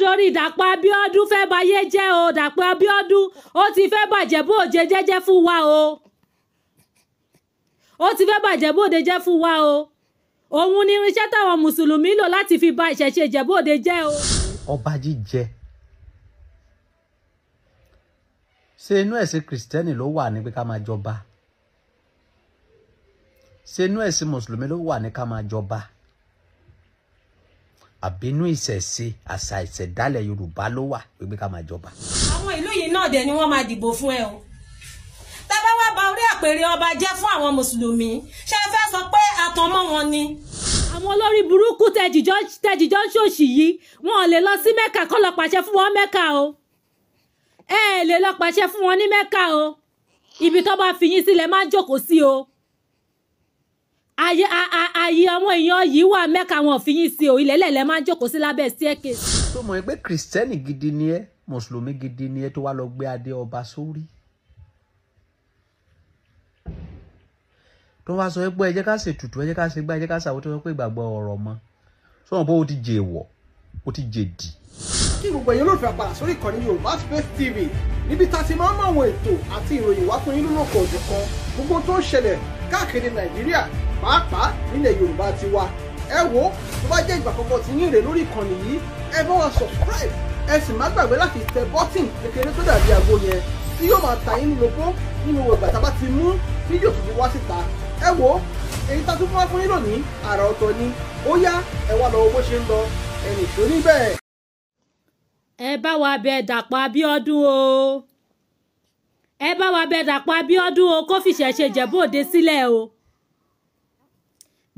Dorí Dàpọ̀ Abíọ́dún fẹ́ bayé jẹ́ o. Dàpọ̀ Abíọ́dún ó ti fẹ́ bàjẹ́ bóde jẹ́jẹ́ fún wa o. Ó ti fẹ́ bàjẹ́ bóde jẹ́ fún wa o. Òun ni irinṣẹ́ táwọn mùsùlùmí lò láti fi ba ìṣẹ̀ṣe Ìjẹ̀bú Òde jẹ́ o. Ọba jíjẹ, ṣé inú ẹ̀sìn kìrìsìtẹ́nì ló wà ní pé ká máa jọba? Ṣé inú ẹ̀sìn mùsùlùmí ló wà ní ká máa jọba? Àbínú ìṣẹ̀ṣe àṣà ìṣẹ̀dálẹ̀ Yorùbá ló wà pé ká máa jọba? Àwọn ìlú yìí náà dẹ̀ ni wọ́n máa dìbò fún ẹ o. Tá bá wá ba orí àpèrè ọba jẹ́ fún àwọn mùsùlùmí, ṣé ẹ fẹ́ sọ pé àtọmọ́ wọn ni? Àwọn olórí burúkú tẹjìjọ́ ń ṣòṣì yìí, wọn ò lè lọ sí Mẹ́kà kó lọ pàṣẹ fún wọn Mẹ́kà o. Ẹ lè lọ pàṣẹ fún wọn ní Mẹ́kà o. Ibi tó bá fi yín sílẹ̀ máa ń jókòó sí o. Ayé àwọn èèyàn yìí wà Mẹ́kà, wọn ò fi yín sí o. Ilẹ̀ lẹ̀lẹ̀ máa ń jókòó sí lábẹ́ staircase. Tó mọ̀ pé kìrìsìtẹ́nì gidi ni ẹ́, mùsùlùmí gidi ni ẹ́, tó wá lọ gbé adé ọba sórí, tó wá sọ pé ẹ jẹ́ ká ṣètùtù, ẹ jẹ́ ká ṣe gbá, ẹ jẹ́ ká ṣàwọ́, tó sọ pé ìgbàgbọ́ ọ̀rọ̀ mọ́, sọ wọn pé ó ti jẹ èèwọ̀, ó ti jẹ dì. Kí gbogbo ẹ̀yin olólùfẹ́ àpàdà sórí ìkànnì Yorùbá Space TV, níbi tá a ti máa ń mú àwọn ètò àti ìròyìn wá fún yín lólókò òjọ̀kan, gbogbo tó ń ṣẹlẹ̀ káàkiri Nàìjíríà, pàápàá nílẹ̀ Yorùbá ti wa. Ẹ wo, tó bá jẹ́ ìgbà àkọ́kọ́ tí yín rè lórí ìkànnì yìí, ẹ bá wa subscribe, ẹ sì má gbàgbé láti tẹ bọ́tìn kékeré tó dàbí àgbo yẹn tí yóò máa ta yín lóko nínú ìgbà tá a bá ti mú fídíò tuntun wá síta. Ẹ wo, èyí tá a tún fún wa fún yín lónìí àrà ọ̀tọ̀ ni. Ó yá, ẹ wá lọ bó ṣe ń lọ, ẹnì tó níbẹ̀. Ẹ bá wa bẹ̀ Dàpọ̀ Abíọ́dún o. Ẹ bá wa bẹ̀ Dàpọ̀ Abíọ́dún o, kó fi ìṣẹ̀ṣe Ìjẹ̀bú Òde sílẹ̀ o.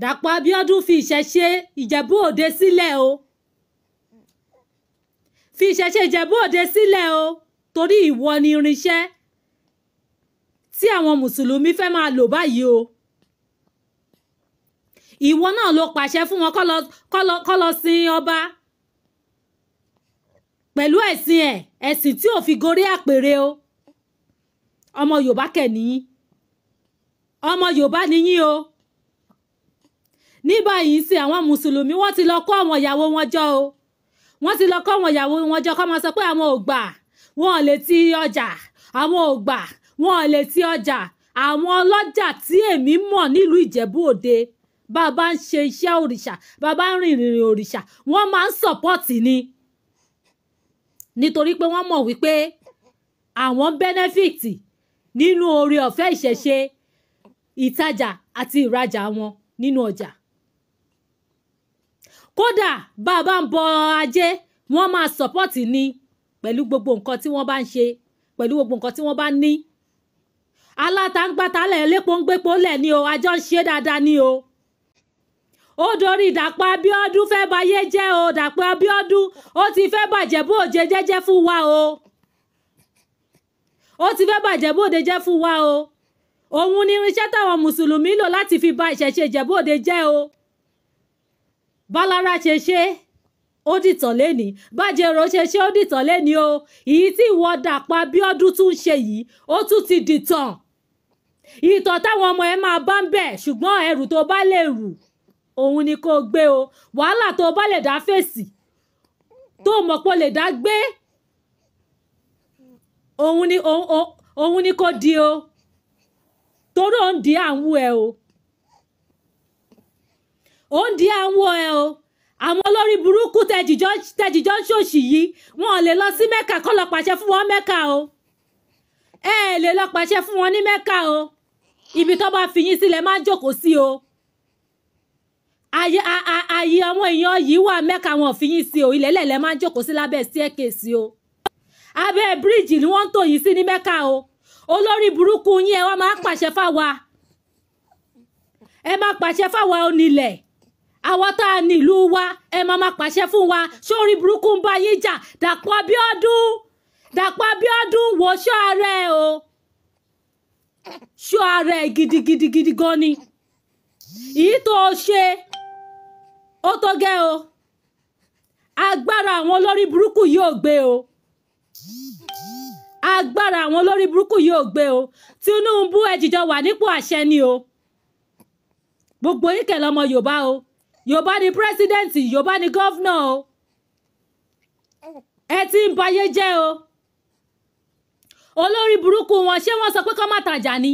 Dàpọ̀ Abíọ́dún fi ìṣẹ̀ṣe Ìjẹ̀bú Òde sílẹ̀ o. Fi ìṣẹ̀ṣe Ìjẹ̀bú Òde sílẹ̀ o, torí ìwọ ni irinṣẹ́ tí àwọn mùsùlùmí fẹ́ máa lò báyìí o. Ìwọ náà ló pàṣẹ fún wọn kó lọ sin ọba pẹ̀lú ẹ̀sìn ẹ̀, ẹ̀sìn tí ò fi gorí àpèrè o. Ọmọ Yorùbá kẹ̀ nìyí, ọmọ Yorùbá nìyí o. Ní báyìí sí, àwọn mùsùlùmí wọ́n ti lọ kó àwọn ìyàwó wọn jọ o. Wọ́n ti lọ kó àwọn ìyàwó wọn jọ kó máa sọ pé àwọn ò gbà, wọn ò lè ti ọjà, àwọn ò gbà, wọn ò lè ti ọjà. Àwọn ọlọ́jà tí èmi mọ̀ nílùú Ìjẹ̀bú Òde, bàbá ń ṣe iṣẹ́ òrìṣà, bàbá ń rìn ìrìn òrìṣà, wọ́n máa ń sọ̀pọ̀tì ni, nítorí pé wọ́n mọ̀ wípé àwọn bẹ́nẹ́fìtì nínú oore ọ̀fẹ́ ìṣẹ̀ṣe, ìtajà àti ìrajà wọn nínú ọjà. Kódà bàbá ń bọ ajé, wọ́n máa sọ̀pọ̀tì ni pẹ̀lú gbogbo nǹkan tí wọ́n bá ń ṣe, pẹ̀lú gbogbo nǹkan tí wọ́n bá ní. Alátaǹgbàtàlẹ̀ elépo ń gbépo lẹ̀ ni o, àjọ ń ṣe dáadáa ni o. Ó dorí Dàpọ̀ Abíọ́dún fẹ́ bayé jẹ́ o. Dàpọ̀ Abíọ́dún ó ti fẹ́ bàjẹ́ bóde jẹ́jẹ́ fún wa o. Ó ti fẹ́ bàjẹ́ bóde jẹ́ fún wa o. Òun ni irinṣẹ́ táwọn mùsùlùmí lò láti fi ba ìṣẹ̀ṣe Ìjẹ̀bú Òde jẹ́ o. Bálára ṣe ṣe ó dìtàn lẹ́ni, Bájẹ̀rò ṣe ṣe ó dìtàn lẹ́ni o. Èyí tí ìwọ Dàpọ̀ Abíọ́dún tún ṣe yìí, ó tún ti dìtàn. Ìtàn táwọn ọmọ ẹ máa bá ń bẹ̀, ṣùgbọ́n ẹrù tó bá lè rù òun ni kò gbé o. Wàhálà tó bá lè dá fèsì, tó mọ̀ pé o lè dá gbé, òun ni kò di o. Torí òun di à ń wú ẹ o. Òun di à ń wú ẹ o. Àwọn olórí burúkú tẹjìjọ́ ń ṣòṣì yìí, wọn ò lè lọ sí Mẹ́kà kó lọ pàṣẹ fún wọn Mẹ́kà o. Ẹ lè lọ pàṣẹ fún wọn ní Mẹ́kà o. Ibi tó bá fi yín sílẹ̀ máa ń jókòó sí o. Ayé àwọn èèyàn yìí wà Mẹ́kà, wọn ò fi yín sí o. Ilẹ̀ lẹ̀lẹ̀ máa ń jókòó sí lábẹ́ staircase o. Abẹ́ bíríìjì ni wọ́n ń tò yín sí ní Mẹ́kà o. Olórí burúkú yín, ẹ wá máa pàṣẹ fáwa. Ẹ máa pàṣẹ fáwa onílẹ̀. Àwa tá a ní ìlú wa, ẹ máa máa pàṣẹ fún wa. Sórí burúkú ń bá yín jà. Dàpọ̀ Abíọ́dún, Dàpọ̀ Abíọ́dún, wò ṣọ́ ara ẹ o. Ṣọ́ ara ẹ gidigidigidi gan ni. Èyí tó o ṣe ó tó gẹ́ o. Agbára àwọn olórí burúkú yóò gbé o. Agbára àwọn olórí burúkú yóò gbé o. Tinubu ẹ jìjọ wà nípò àṣẹ ni o. Gbogbo yín kẹ̀ lọ́mọ Yorùbá o. Yorùbá ni pírẹ́sídẹ̀ǹtì, Yorùbá ni gọ́fúnà o. Ẹ ti ń bayé jẹ́ o. Olórí burúkú wọn, ṣé wọ́n sọ pé kó má tajà ni?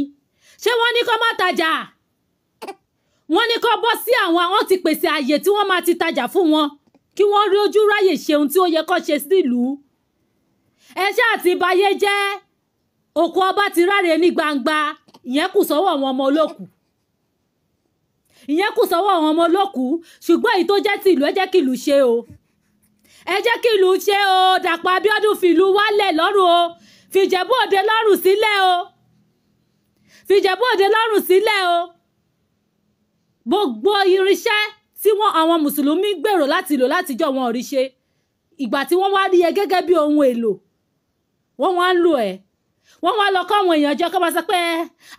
Ṣé wọ́n ní kó má tajà? Wọ́n ní kó bọ́ sí àwọn ti pèsè àyè tí wọ́n máa ti tajà fún wọn, kí wọ́n rí ojú ráyè ṣe ohun tí ó yẹ kó ṣe sílùú. Ẹ ṣáà ti bayé jẹ́. Òkú ọba ti ráre ní gbangba. Ìyẹn kù sọ́wọ́ àwọn ọmọ olókùú. Ìyẹn kù sọ́wọ́ àwọn ọmọ olókùú. Ṣùgbọ́n èyí tó jẹ́ ti ìlú, ẹ jẹ́ kí ìlú ṣe o. Ẹ jẹ́ kí ìlú ṣe o. Dàpọ̀ Abíọ́dún fìlú wálẹ̀ lọ́rùn o. Fìjẹ̀bú Òde lọ́rùn sílẹ̀ o. Fìjẹ̀bú Òde lọ́rùn sílẹ̀ o. Gbogbo irinṣẹ́ tí wọ́n àwọn mùsùlùmí gbèrò láti lò látijọ́ wọn ò rí ṣe. Ìgbà tí wọ́n wá rí ẹ gẹ́gẹ́ bí ohun èlò, wọ́n wá ń lò ẹ́. Wọ́n wá lọ kọ́ àwọn èèyàn jọ kọ́ máa sọ pé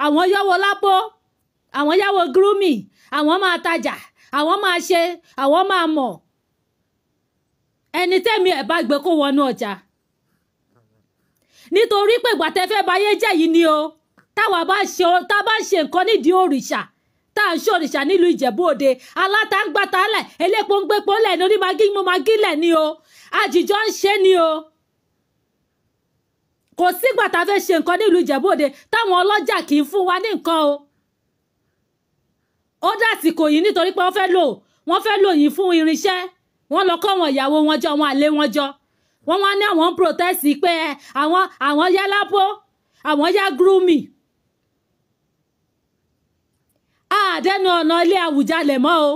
àwọn yáwó lápò, àwọn yáwó gúrúmì, àwọn máa tajà, àwọn máa ṣe, àwọn máa mọ̀. Ẹni tẹ́mi ẹ̀ bá gbé kó wọnú ọjà. Nítorí pé ìgbà tẹ́ fẹ́ bayé jẹ́ yìí ni o. Táwa bá ṣe, tá bá ṣe nǹkan nídìí òrìṣà, tá à ń ṣe òrìṣà nílùú Ìjẹ̀bú Òde, aláta ń gbàtà lẹ̀, elépo ń gbépo lẹ̀ ní orí magí mo magí lẹ̀ ni o. Àjìjọ ń ṣe ni o. Kò sígbà tá a fẹ́ ṣe nǹkan nílùú Ìjẹ̀bú Òde táwọn ọlọ́jà kì í fún wa ní nǹkan o. Ó dàsìkò yìí nítorí pé wọ́n fẹ́ lò yín fún irinṣẹ́. Wọ́n lọ kọ́ wọn ìyàwó wọn jọ, wọn àlè wọn jọ. Wọ́n wá ní àwọn ń protest pé àwọn yá lápò, àwọn yá gúrúmì. Àdẹnu ọ̀nà ilé Àwùjalẹ̀ mọ́ o.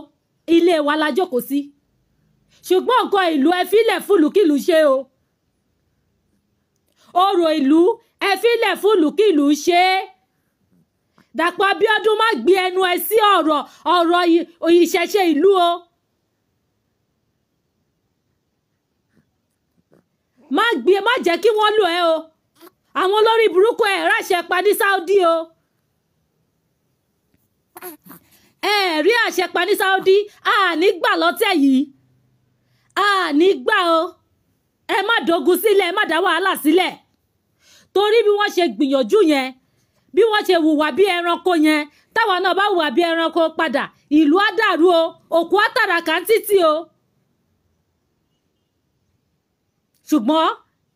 Ilé wa la jókòó sí. Ṣùgbọ́n nǹkan ìlú ẹ fílẹ̀ fúlùkìlù ṣe o. Orò ìlú ẹ fílẹ̀ fúlùkìlù ṣe. Dàpọ̀ Abíọ́dún má gbé ẹnu ẹ sí ọ̀rọ̀ ìṣẹ̀ṣe ìlú o. Má jẹ́ kí wọ́n lò ẹ́ o. Àwọn olórí burúkú ẹ̀ ráṣẹ pa ní Saudi o. Ẹ rí àṣẹ pa ní Saudi, a ní gbà lọ́tẹ̀ yìí. A ní gbà o. Ẹ má dogun sílẹ̀, ẹ má dá wàhálà sílẹ̀. Torí bí wọ́n ṣe gbìyànjú yẹn, bí wọ́n ṣe hùwà bí ẹranko yẹn, táwa náà bá hùwà bí ẹranko padà, ìlú á dàrú o, òkú á tàràkà ń títì o. Ṣùgbọ́n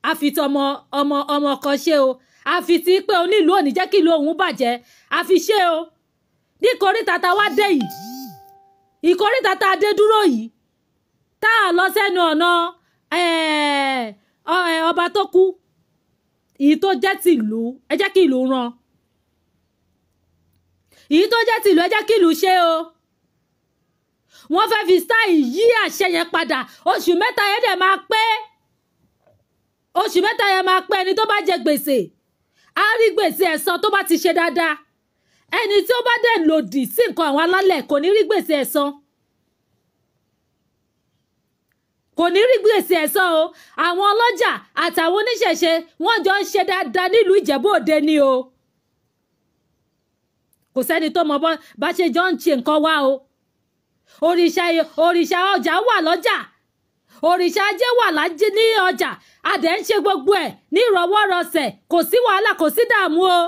àfi tí ọmọ kan ṣe o. Àfi tí pé onílùú ò ní jẹ́ kí ìlú òun bàjẹ́, àfi ṣe o. Ní ìkóríta tá wá dé yìí, ìkóríta tá a dé dúró yìí, tá a lọ sẹ́nu ọ̀nà ọba tó kú, èyí tó jẹ́ tìlú, ẹ jẹ́ kí ìlú ràn. Èyí tó jẹ́ tìlú, ẹ jẹ́ kí ìlú ṣe o. Wọ́n fẹ́ fi style yí àṣẹ yẹn padà. Oṣù mẹ́ta yẹn dẹ̀ máa pé. Oṣù mẹ́ta yẹn máa pé. Ẹni tó bá jẹ gbèsè á rí gbèsè ẹ̀san tó bá ti ṣe dáadáa. Ẹni tí ó bá dẹ̀ lòdì sí nǹkan àwọn alálẹ̀ kò ní rí gbèsè ẹ̀san. Kò ní rí gbèsè ẹ̀san o. Àwọn ọlọ́jà àtàwọn oníṣẹ̀ṣe wọ́n jọ ń ṣe dáadáa nílùú Ìjẹ̀bú Òde ni o. Kò sẹ́ni tó mọ bá ṣe jọ ń ṣe nǹkan wá o. Òrìṣà ọjà wà lọ́jà, òrìṣà ajé wà lájẹ ní ọjà, a dẹ̀ ń ṣe gbogbo ẹ̀ ní ìrọwọ́rọsẹ̀, kò sí wàhálà, kò sí dààmú o.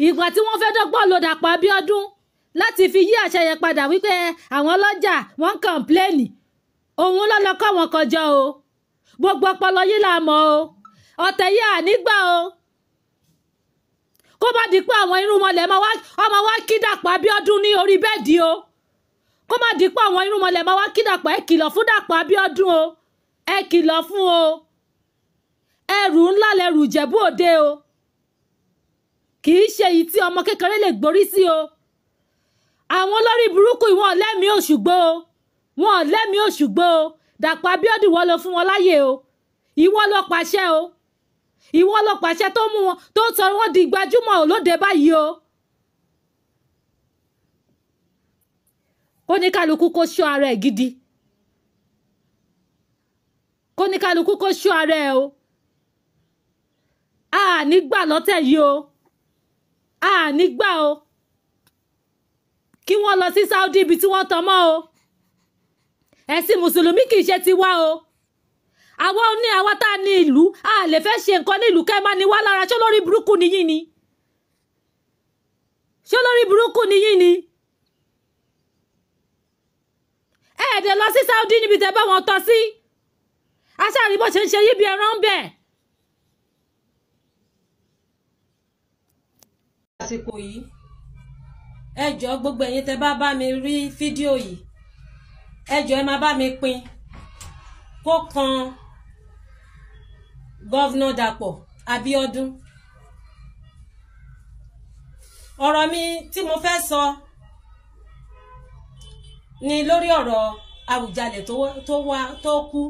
Ìgbà tí wọ́n fẹ́ dọ́gbọ́n lo Dàpọ̀ Abíọ́dún láti fi yí àṣẹ yẹn padà wípé àwọn ọlọ́jà wọ́n ń kọ̀ǹpléènì, òun ló lọ kọ́ wọn kọjọ o. Gbogbo ọpọlọ yìí là mọ̀ o. Ọ̀tẹ̀ yìí à nígbà o. Kó bá di pé àwọn irúnmọlẹ̀ ọmọ wa kí Dàpọ̀ Abíọ́dún ní orí bẹ́ẹ̀dì o. Kó má di pé àwọn irúnmọlẹ̀ máa wá kí Dàpọ̀, ẹ kìlọ̀ fún Dàpọ̀ Abíọ́dún o. Ẹ kìlọ̀ fún o. Ẹrù ńlá lẹrù Ìjẹ̀bú Òde o. Kì í ṣe èyí tí ọmọ kékeré lè gborí sí o. Àwọn olórí burúkú ìwọ̀n lẹ́mìí Òṣùgbó o. Wọn lẹ́mìí Òṣùgbó o. Dàpọ̀ Abíọ́dún ìwọ ló fún wọn láyè o. Ìwọ ló pàṣẹ o. Ìwọ ló pàṣẹ tó mú wọn tó sọ wọn di gbajúmọ̀ olóde báyìí o. Kó ní kálukú kó ṣọ́ ara ẹ̀ gidi. Kó ní kálukú kó ṣọ́ ara ẹ̀ o. A ní gbà lọ́tẹ̀ yìí o. A ní gbà o. Kí wọ́n lọ sí Saudi ibi tí wọ́n tọ́ mọ́ o. Ẹ̀sìn mùsùlùmí kì í ṣe tiwa o. Àwa ní àwa tá a ní ìlú, a lè fẹ́ ṣe nǹkan ní ìlú kẹ́ máa ní wá lára. Ṣé lórí burúkú ni yín ni? Ṣé lórí burúkú ni yín ni? Ẹ dẹ̀ lọ sí Saudi níbi tẹ́ bá wọn tọ́ sí. Aṣáàrí bó ṣe ń ṣe yí bí ẹran ń bẹ̀. Àsìkò yìí, ẹ jọ̀ọ́ gbogbo ẹ̀yin tẹ́ bá bá mi rí fídíò yìí, ẹ jọ̀ọ́ ẹ máa bá mi pín kó kan Gọ́vnà Dàpọ̀ Abíọ́dún. Ọ̀rọ̀ mi tí mo fẹ́ sọ ni lórí ọ̀rọ̀ Àwùjalẹ̀ tó kú,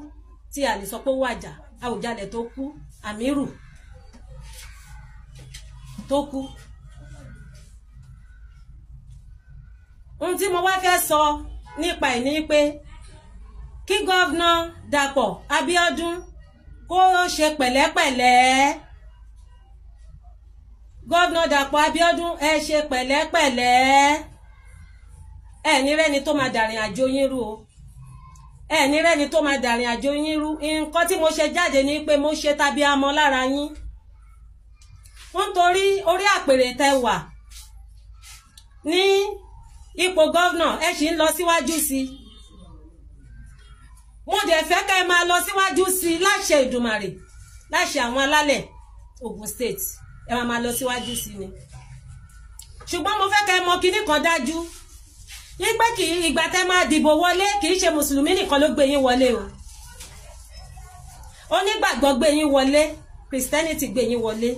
tí a lè sọ pé ó wàjà. Àwùjalẹ̀ tó kú, Àmírù tó kú. Ohun tí mo wá fẹ́ sọ nípa ẹ̀ ni pé kí Gọ́vnà Dàpọ̀ Abíọ́dún kó ṣe pẹ̀lẹ́pẹ̀lẹ́. Gọ́vnà Dàpọ̀ Abíọ́dún, ẹ ṣe pẹ̀lẹ́pẹ̀lẹ́. Ẹ ní rẹ́ni tó máa dàrin àjò yín rú o. Ẹ ní rẹ́ni tó máa dàrin àjò yín rú. Nǹkan tí mo ṣe jáde ni pé mo ṣe tàbí amọ lára yín, nítorí orí àpèrè tẹ wà ní ipò gọ́vnà, ẹ sì ń lọ síwájú sí i. Mo dẹ̀ fẹ́ kẹ́ ẹ máa lọ síwájú sí i láṣẹ Ìdùmarè, láṣẹ àwọn alálẹ̀ Ògùn State, ẹ máa máa lọ síwájú sí i ni. Ṣùgbọ́n mo fẹ́ kẹ́ ẹ mọ kinní kan dájú, yín pé kì í ìgbà tẹ́ máa dìbò wọlé, kì í ṣe mùsùlùmí nìkan ló gbé yín wọlé o. Onígbàgbọ́ gbé yín wọlé, Christianity gbé yín wọlé,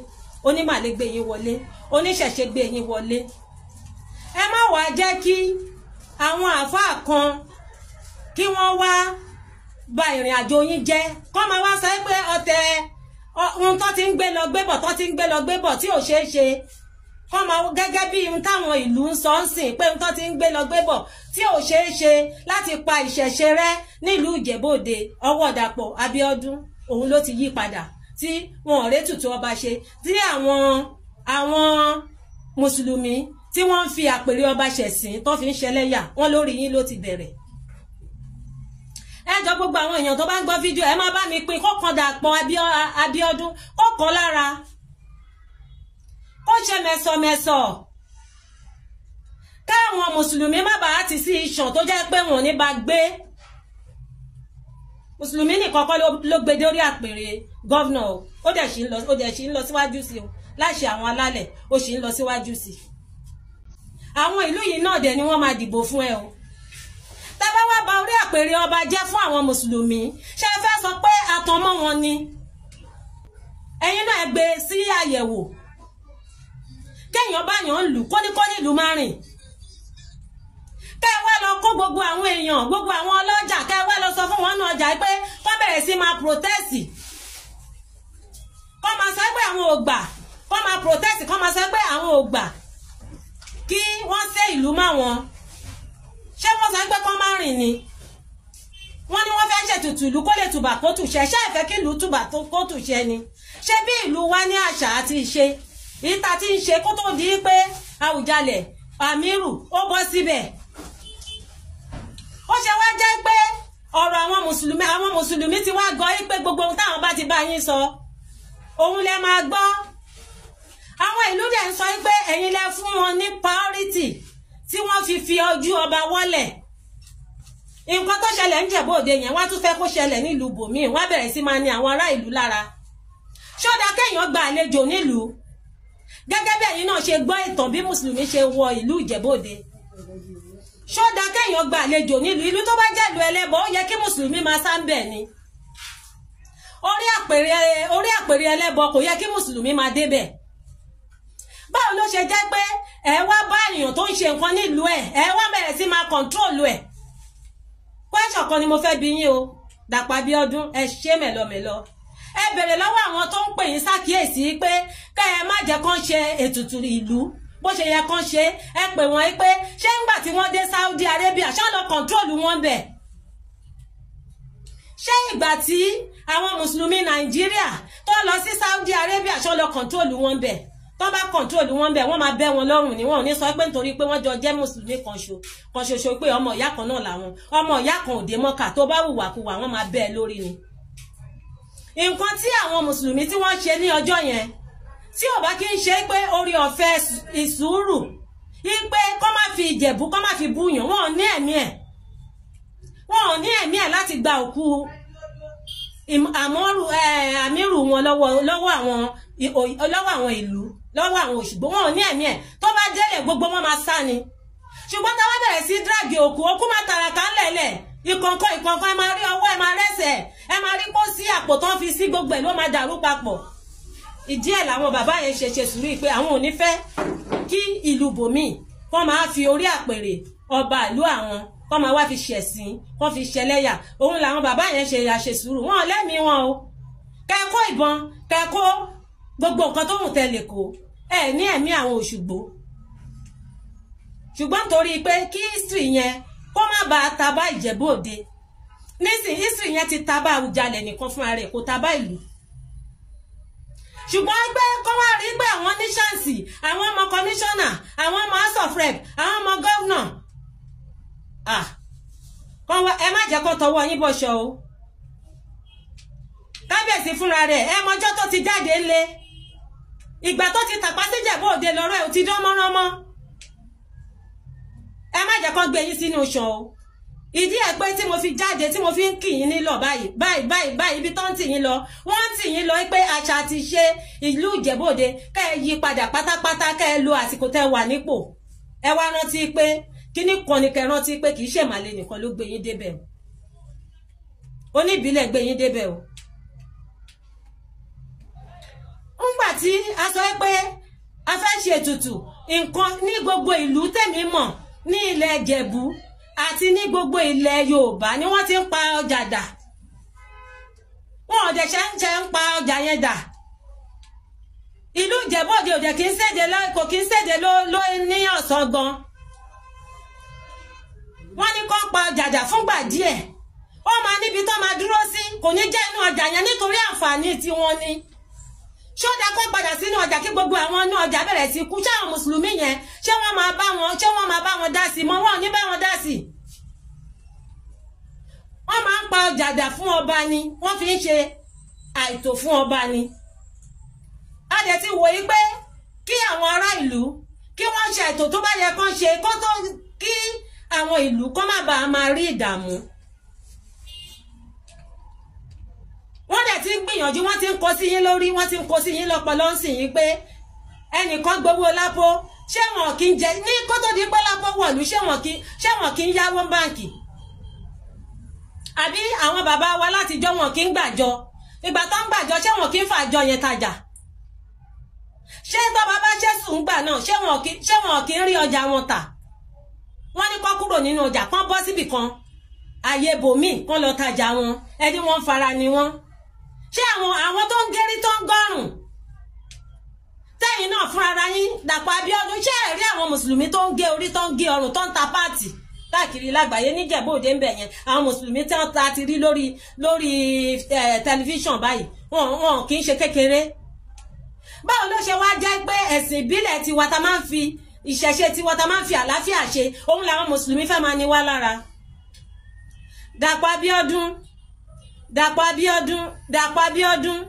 onímàlé gbé yín wọlé, oníṣẹ̀ṣe gbé yín wọlé. Ẹ má wàá jẹ́ kí àwọn àáfàá kan kí wọ́n wá ba ìrìn àjò yín jẹ́, kọ́ máa wá sọ pé ọ̀tẹ̀ ohun tó ti ń gbé lọ gbé bọ̀, tó ti ń gbé lọ gbé bọ̀ tí ò ṣeé ṣe, kọ́ máa gẹ́gẹ́ bí ohun táwọn ìlú ń sọ ń sìn pé ohun tó ti ń gbé lọ gbé bọ̀ tí ò ṣeé ṣe láti pa ìṣẹ̀ṣe rẹ́ nílùú Ìjẹ̀bú-Òde. Ọwọ́ Dàpọ̀ Abíọ́dún òun ló ti yí padà tí wọn ò rétùtù ọba ṣe, tí àwọn mùsùlùmí tí wọ́n ń fi àpèrè ọba ṣẹ̀sìn tó fi ń ṣẹlẹ́yà wọ́n lórí yín ló ti bẹ̀rẹ̀. Ẹ jọ gbogbo àwọn èèyàn tó bá ń gbọ́ fídíò, ẹ má bá mi pín kó kan Dàpọ̀ Abíọ́dún, kó kan lára, kó ṣe mẹ̀sọ̀mẹ̀sọ̀, káwọn mùsùlùmí má bàa ti sí iṣan tó jẹ́ pé wọn ò ní bá gbé. Mùsùlùmí nìkan kọ́ ló gbé dórí àpèrè gọ́vnà o. Ó dẹ̀ sì ń lọ síwájú sí o, láṣẹ àwọn alálẹ̀, ó sì ń lọ síwájú sí i. Àwọn ìlú yìí náà dẹ̀ ni wọ́n máa dìbò fún ẹ o. Tá bá wá ba orí àpèrè ọba jẹ́ fún àwọn mùsùlùmí, ṣé ẹ fẹ́ sọ pé àtọmọ́ wọn ni? Ẹ̀yin náà ẹ gbé sí àyẹ̀wò. Kéèyàn bá yàn ń lù kóníkóní ìlú má rìn. Kẹ́ ẹ wá lọ kó gbogbo àwọn èèyàn, gbogbo àwọn ọlọ́jà, kẹ́ ẹ wá lọ sọ fún wọn nù ọjà pé kó bẹ̀rẹ̀ sí máa protest, kó máa sọ pé àwọn ò gbà, kó máa protest, kó máa sọ pé àwọn ò gbà kí wọ́n ṣe ìlú má wọn. Ṣé wọ́n sọ pé kó má rìn ni? Wọ́n ní wọ́n fẹ́ ṣètùtù ìlú kó lè tùbà kó tùṣẹ́. Ṣé ẹ fẹ́ kí ìlú tùbà kó tùṣẹ́ ni? Ṣé bí ìlú wa ní àṣà àti ìṣe ìta tí ń ṣe kó tó di pé Àwùjalẹ̀ Àmírù ó bọ́ síbẹ̀? Ó ṣe wá jẹ́ pé ọ̀rọ̀ àwọn mùsùlùmí ti wá gọ́ pé gbogbo ohun táwọn bá ti bá yín sọ òun lẹ máa gbọ́. Àwọn ìlú dẹ̀ ń sọ pé ẹ̀yin lẹ fún wọn ní priority tí wọ́n fi fi ojú ọba wọ́lẹ̀. Nǹkan tó ṣẹlẹ̀ ń Jẹ̀bú-Òde yẹn, wọ́n tún fẹ́ kó ṣẹlẹ̀ nílùú bòmíì, wọ́n bẹ̀rẹ̀ sí máa ní àwọn ará ìlú lára. Ṣódà kéèyàn gba àlejò nílùú? Gẹ́gẹ́ bí ẹ̀yin náà ṣe gbọ́ ìtàn bí mùsùlùmí ṣe wọ ìlú Ìjẹ̀bú-Òde. Ṣódà kéèyàn gba àlejò nílùú? Ìlú tó bá jẹ́ ìlú ẹlẹ́bọ, ó yẹ kí mùsùlùmí máa sá ń bẹ̀ ni. Orí àpèrè ẹlẹ́bọ kò yẹ kí mùsùlùmí máa débẹ̀. Báwo ló ṣe jẹ́ pé ẹ wá bá èèyàn tó ń ṣe nǹkan nílùú ẹ̀, ẹ wá bẹ̀rẹ̀ sí máa kọ̀ǹtrólù ẹ̀? Kwẹ́sọ̀ kan ni mo fẹ́ bi yín o, Dàpọ̀ Abíọ́dún, ẹ ṣe mẹ̀lọmẹ̀lọ. Ẹ bèrè lọ́wọ́ àwọn tó ń pè yín sákìyèsí pé kẹ́ ẹ má jẹ́ kán ṣe ètùtù ìlú bó ṣe yẹ kán ṣe. Ẹ pè wọ́n pé ṣé ńgbà tí wọ́n dé Saudi Arabia ṣá lọ kọ̀ǹtrólù wọn bẹ̀? Ṣé ìgbà tí àwọn mùsùlùmí Nàìjíríà tó lọ sí Saudi Arabia ṣá lọ kọ̀ǹtrólù wọn bẹ̀? Tó bá kọ̀ǹtrólù wọn bẹ̀, wọ́n máa bẹ́ wọn lọ́rùn ni. Wọ́n ò ní sọ pé nítorí pé wọ́n jọ jẹ́ mùsùlùmí kan ṣoṣo pé ọmọ ìyá kan náà làwọn, ọmọ ìyá kan ò dé Mọ́kà, tó bá hùwàkuwà wọ́n máa bẹ́ ẹ lórí ni. Nǹkan tí àwọn mùsùlùmí tí wọ́n ṣe ní ọjọ́ yẹn, tí ò bá kí ń ṣe pé orí ọ̀fẹ́ ìsùúrù pé kọ́ má fi Ìjẹ̀bú kọ́ má fi búyàn, wọ́n ò ní ẹ̀mí ẹ̀, wọ́n ò ní ẹ̀mí ẹ̀ láti gba òkú àmírù wọn lọ́wọ́ àwọn ìlú, lọ́wọ́ àwọn Òṣùgbó. Wọn ò ní ẹ̀mí ẹ̀. Tó bá délẹ̀ gbogbo wọn máa sá ni. Ṣùgbọ́n tá a bá bẹ̀rẹ̀ sí drag òkú, òkú máa tàràkà ńlẹ̀lẹ̀. Ìkọ̀ǹkan ìkọ̀ǹkan, ẹ máa rí ọwọ́, ẹ máa rẹ́sẹ̀, ẹ máa rí kó sí àpò tán fi sí, gbogbo ẹ̀ ló máa dàrú papọ̀. Ìdí ẹ̀ làwọn bàbá yẹn ṣe ṣe sùúrù pé àwọn ò ní fẹ́ kí ìlú bòmíì kọ́ máa fi orí àpèrè ọba ìlú àwọn kọ́ máa wá fi ṣẹ̀sín, kọ́ fi ṣẹlẹ́yà. Òun làwọn bàbá yẹn ṣe ṣe sùúrù. Wọn lẹ́mìí wọn o. Kẹ́kọ́ ìbọn, kẹ́kọ́ gbogbo nǹkan tó hùn tẹ́lẹ̀ kó ẹ ní ẹ̀mí àwọn Òṣùgbó. Ṣùgbọ́n torí pé kí history yẹn kó má bàa tabá Ìjẹ̀bú Òde nísìn, history yẹn ti tabá Àwùjalẹ̀ nìkan fúnra rẹ̀, kò tabá ìlú. Ṣùgbọ́n pé kọ́ wá rí pé àwọn ní ṣáǹsì, àwọn ọmọ kọmíṣánná, àwọn ọmọ house of rep, àwọn ọmọ gọ́vnà, ẹ má jẹ́ kó tọwọ́ yín bọ̀ṣọ o. Kábíyèsí fúnra rẹ̀ ẹ mọjọ́ tó ti jáde ńlé, ìgbà tó ti tàpá sí Ìjẹ̀bú Òde lọ́rọ̀ ẹ̀ ò ti dán mọ́ránmọ́. Ẹ má jẹ́ kó gbé yín sínú ṣan o. Ìdí ẹ̀ pé tí mo fi jáde, tí mo fi ń kì yín nílọ báyìí báyìí báyìí báyìí, ibi tó ń tì yín lọ, wọ́n ń tì yín lọ pé àṣà àti ṣe ìlú Ìjẹ̀bú Òde kẹ́ ẹ yí padà pátápátá, kẹ́ ẹ lo àsìkò tẹ́ wà nípò. Ẹ wá rántí pé kíní kan ni kẹ́ rántí pé kì í ṣe Ìmàle nìkan ló gbé yín débẹ̀ o, oníbílẹ̀ gbé yín débẹ̀ o. Ńgbà tí a sọ pé a fẹ́ ṣe ètùtù nǹkan ní gbogbo ìlú tẹ̀mí mọ̀ ní ilẹ̀ Ìjẹ̀bú àti ní gbogbo ilẹ̀ Yorùbá ni wọ́n ti ń pa ọjà dà. Wọn ò dẹ̀ ṣe ń jẹ́ ń pa ọjà yẹn dà. Ìlú Ìjẹ̀bú Òde òjẹ̀ kì í ṣèdè kò kì í ṣèdè ló ní ọ̀sán gan. Wọ́n ní kó pa ọjà dà fúngbà díẹ̀. Ó máa níbi tó máa dúró sí, kò ní jẹ́ inú ọjà yẹn nítorí àǹfààní tiwọn ni. Ṣó dáa kó padà sínú ọjà kí gbogbo àwọn inú ọjà bẹ̀rẹ̀ sí kú? Ṣé àwọn mùsùlùmí yẹn ṣé wọ́n máa bá wọn, ṣé wọ́n máa bá wọn dá sí mọ́? Wọn ò ní bá wọn dá sí. Wọ́n máa ń pa ọjà dà fún ọba ni, wọ́n fi ń ṣe àìtò fún ọba ni. A dẹ̀ ti wòye pé kí àwọn ará ìlú kí wọ́n ṣe àìtò tó bá yẹ kán ṣe, kó tó kí àwọn ìlú kó má bàa máa rí ìdààmú. Wọ́n dẹ̀ ti ń gbìyànjú, wọ́n ti ń kó sí yín lórí, wọ́n ti ń kó sí yín lọ́pọlọ ń sìn yín pé ẹnìkan gbowó lápò, ṣé wọn kì í jẹ ní kó tó di pé lápò wọ̀lú, ṣé wọn kì í yáwó báǹkì? Àbí àwọn bàbá wa látijọ́ wọn kì í gbàjọ? Ìgbà tó ń gbàjọ ṣé wọn kì í fàjọ yẹn tajà? Ṣé tó bàbá ṣe sùn gbà náà ṣé wọn kì í rí ọjà wọn tà? Wọ́n ní kó kúrò nínú ọjà, kán bọ́ síbì kan àyè bòmíì kán lọ tajà wọn, ẹni wọ́n fara ni wọ́n. Ṣé àwọn tó ń gérí tó ń gọ́rùn tẹ́yìn náà fún ara yín, Dàpọ̀ Abíọ́dún, ṣé ẹ rí àwọn mùsùlùmí tó ń gé orí, tó ń gé ọrùn, tó ń ta páàtì káàkiri lágbàáyé níjẹ̀bú Òde ń bẹ̀ yẹn? Àwọn mùsùlùmí tí wọ́n ta ti rí lórí lórí tẹlifíṣàn báyìí, wọn kì í ṣe kékeré. Báwo ló ṣe wá jẹ́ pé ẹ̀sìn ìbílẹ̀ tiwa ta máa ń fi ìṣẹ̀ṣe tiwa ta máa ń fi àlàáfíà ṣe, òun làwọn mùsùlùmí fẹ́ máa ní wá lára? Dàpọ̀ Abíọ́dún, Dàpọ̀ Abíọ́dún, Dàpọ̀ Abíọ́dún,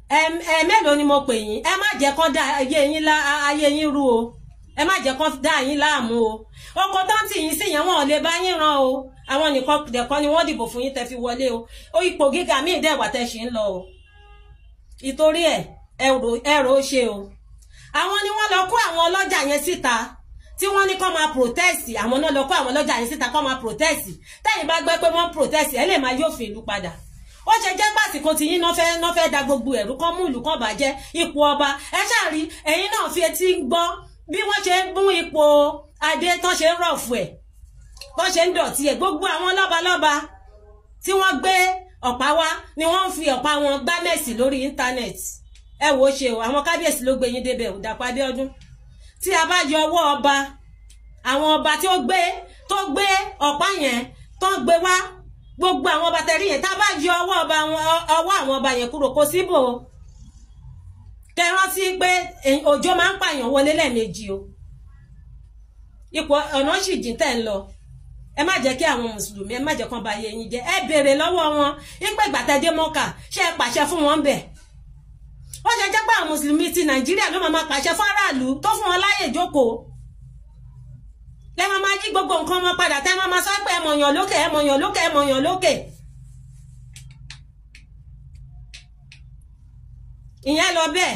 ẹ mélòó ni mo pè yín? Ẹ má jẹ́ kán dá ayé yín rú o, ẹ má jẹ́ kán dá yín láàmú o. Ọkọ̀ tó ń tì yín sí yẹn, wọn ò lè bá yín ràn o. Àwọn nìkan dẹ̀kọ́ ni wọ́n dìbò fún yín tẹ́ fi wọlé o. Ipò gíga míì dẹ̀ wà tẹ́ ṣì ń lọ o. Ìtorí ẹ̀ ẹ̀rọ ó ṣe o. Àwọn ni wọ́n lọ kó àwọn ọlọ́jà yẹn síta tí wọ́n ní kó máa protest. Àwọn náà lọ kó àwọn ọlọ́jà yẹn síta kó máa protest. Tẹ́yìn bá gbọ́ pé wọ́n protest, ẹ lè máa yófin ìlú padà. Ó ṣe jẹ́ pàsìkò tí yín náà fẹ́ da gbogbo ẹ̀rú kán mú ìlú kan bàjẹ́ ipò ọba. Ẹ ṣáà rí ẹ̀yin náà fi etí ń gbọ́ bí wọ́n ṣe ń mú ipò adé tán ṣe ń rọ̀fù ẹ̀, tán ṣe ń dọ̀tí ẹ̀. Gbogbo àwọn lọ́balọ́ba tí wọ́n gbé ọ̀pá wá ni wọ́n ń fi ọ̀pá wọn gbá mẹ́sì lórí íńtánẹ́ẹ̀tì. Ẹ wò ó ṣe o, àwọn kábíyèsí ló gbé yín débẹ̀ ò, Dàpọ̀ Abíọ́dún. Tí a bá yọ ọwọ́ ọba, àwọn ọba tí ó gbé tó gbé ọ̀pá yẹn tó ń gbé wá, gbogbo àwọn ọba tẹ̀rí yẹn, tá a bá yọ ọwọ́ ọba ọwọ́ àwọn ọba yẹn kúrò, kò síbò. Kẹ́ rántí pé òjò máa ń pààyàn wọlé lẹ́ẹ̀mejì o. Ipò ọ̀nà sì jìn tẹ́ ń lọ. Ẹ má jẹ́ kí àwọn mùsùlùmí, ẹ má jẹ́ kán ba ayé yín jẹ́. Ẹ béèrè lọ́wọ́ wọn ìpè gbàtẹ́dé mọ́kà, ṣé ẹ pàṣẹ fún wọn bẹ̀? Ó ṣe jẹ́ pé àwọn mùsùlùmí ti Nàìjíríà ló máa pàṣẹ fún aráàlú tó fún wọn láyè jókòó. Lẹ́ máa máa yí gbogbo nǹkan wọn padà, tẹ́ máa máa sọ pé ẹ mọ̀yàn lókè, ẹ mọ̀yàn lókè, ẹ mọ̀yàn lókè. Ìyẹn lọ bẹ́ẹ̀.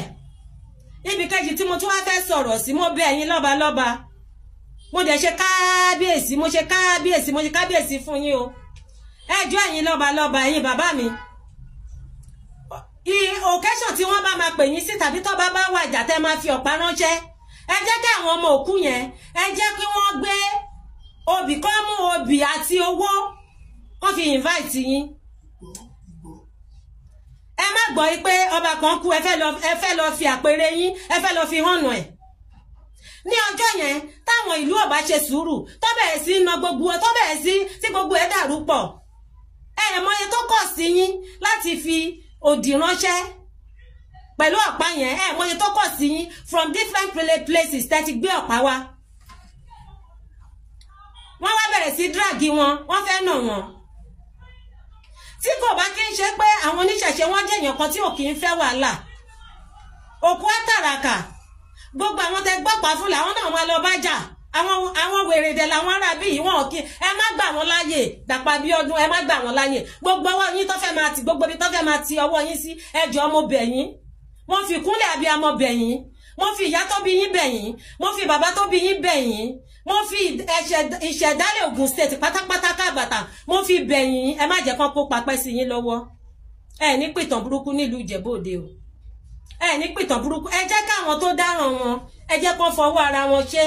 Ibi kejì tí mo tún wá fẹ́ sọ̀rọ̀ sí, mo bẹ̀ ẹ̀yin lọ́balọ́ba, mo dẹ̀ ṣe káábíyèsí, mo ṣe káábíyèsí, mo ṣe kábíyèsí fún yín o. Ẹ jọ̀ọ́ ẹ̀yin lọ́balọ́ba, ẹ̀yin bàbá mi, occasion tí wọ́n bá máa pè yín sí tàbí tó bá bá wàjà tẹ́ máa fi ọ̀pá ránṣẹ́, ẹ jẹ́ kí àwọn ọmọ òkú yẹn, ẹ jẹ́ kí wọ́n gbé obì, kọ́ mú obì àti owó wọ́n fi invite yín. Ẹ má gbọ́ pé ọba kan kú, ẹ fẹ́ lọ fi àpèrè yín, ẹ fẹ́ lọ fi hànà ẹ̀. Ní ọjọ́ yẹn táwọn ìlú ọba ṣe sùúrù, tó bẹ̀rẹ̀ sí na gbogbo, tó bẹ̀rẹ̀ sí tí gbogbo ẹ̀ dàrú pọ̀, ẹ mọye tó kọ̀ sí yín láti fi òdì ránṣẹ́ pẹ̀lú ọ̀pá yẹn. Ẹ mọye tó kọ̀ sí yín from different places tẹ́ ti gbé ọ̀pá wá. Wọ́n wá bẹ̀rẹ̀ sí drag wọn, wọ́n fẹ́ nà wọ́n. Tí kò bá kí ń ṣe pé àwọn oníṣẹ̀ṣe wọ́n jẹ́ èèyàn kan tí ò kí ń fẹ́ wàhálà, òkú àtàràkà gbogbo àwọn tẹ gbọ́pàá fún làwọn náà wọn lọ bá jà. Àwọn wèrè dẹ̀ làwọn ará bí yìí, wọn ò kí, ẹ má gbà wọn láàyè. Dàpọ̀ Abíọ́dún, ẹ má gbà wọn láàyè. Gbogbo ọwọ́ yín tó fẹ́ máa ti, gbogbo ibi tó fẹ́ máa ti ọwọ́ yín sí, ẹ jọ̀ọ́ mo bẹ̀ yín. Mo fi kúnlẹ̀ abiyamọ bẹ̀ yín, mo fi ìyá tó bí yín bẹ̀ yín, mo fi bàbá tó bí yín bẹ̀ yín, mo fi ìṣẹ̀dálẹ̀ Ògùn State pátápátá kábàtà mo fi bẹ̀ yín. Ẹ má jẹ́ kán kó papẹ́ sí yín lọ́wọ́. Ẹ ní pìtàn burúkú nílùú Ìjẹ̀bú Òde o, ẹ ní pìtàn burúkú. Ẹ jẹ́ káwọn tó dáràn wọn, ẹ jẹ́ kán fọwọ́ ara wọn ṣe.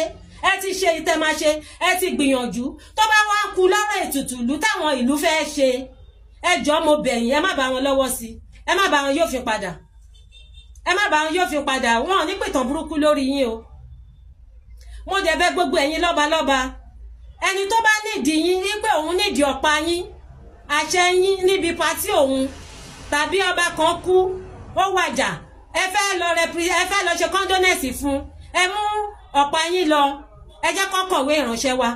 Ẹ ti ṣe ìtẹ́ máa ṣe, ẹ ti gbìyànjú. Tó bá wá kú lọ́rọ̀ ètùtù ìlú táwọn ìlú fẹ́ ṣe, ẹ jọ̀ọ́ mo bẹ̀ yín, ẹ má bá wọn lọ́wọ́ sí, ẹ má bá wọn yóò fi padà, ẹ má bá wọn yóò fi padà. Wọn ò ní pìtàn burúkú lórí yín o. Mo dẹ̀ bẹ̀ gbogbo ẹ̀yin lọ́balọ́ba, ẹni tó bá nídìí yín wípé òun nídìí ọ̀pá yín, àṣẹ yín níbi patí òun, tàbí ọba kan kú ó wàjà, ẹ fẹ́ lọ ṣe condolence fún, ẹ mú ọ̀pá yín lọ. Ẹ jẹ́ kó kọ̀wé ìránṣẹ́ wa,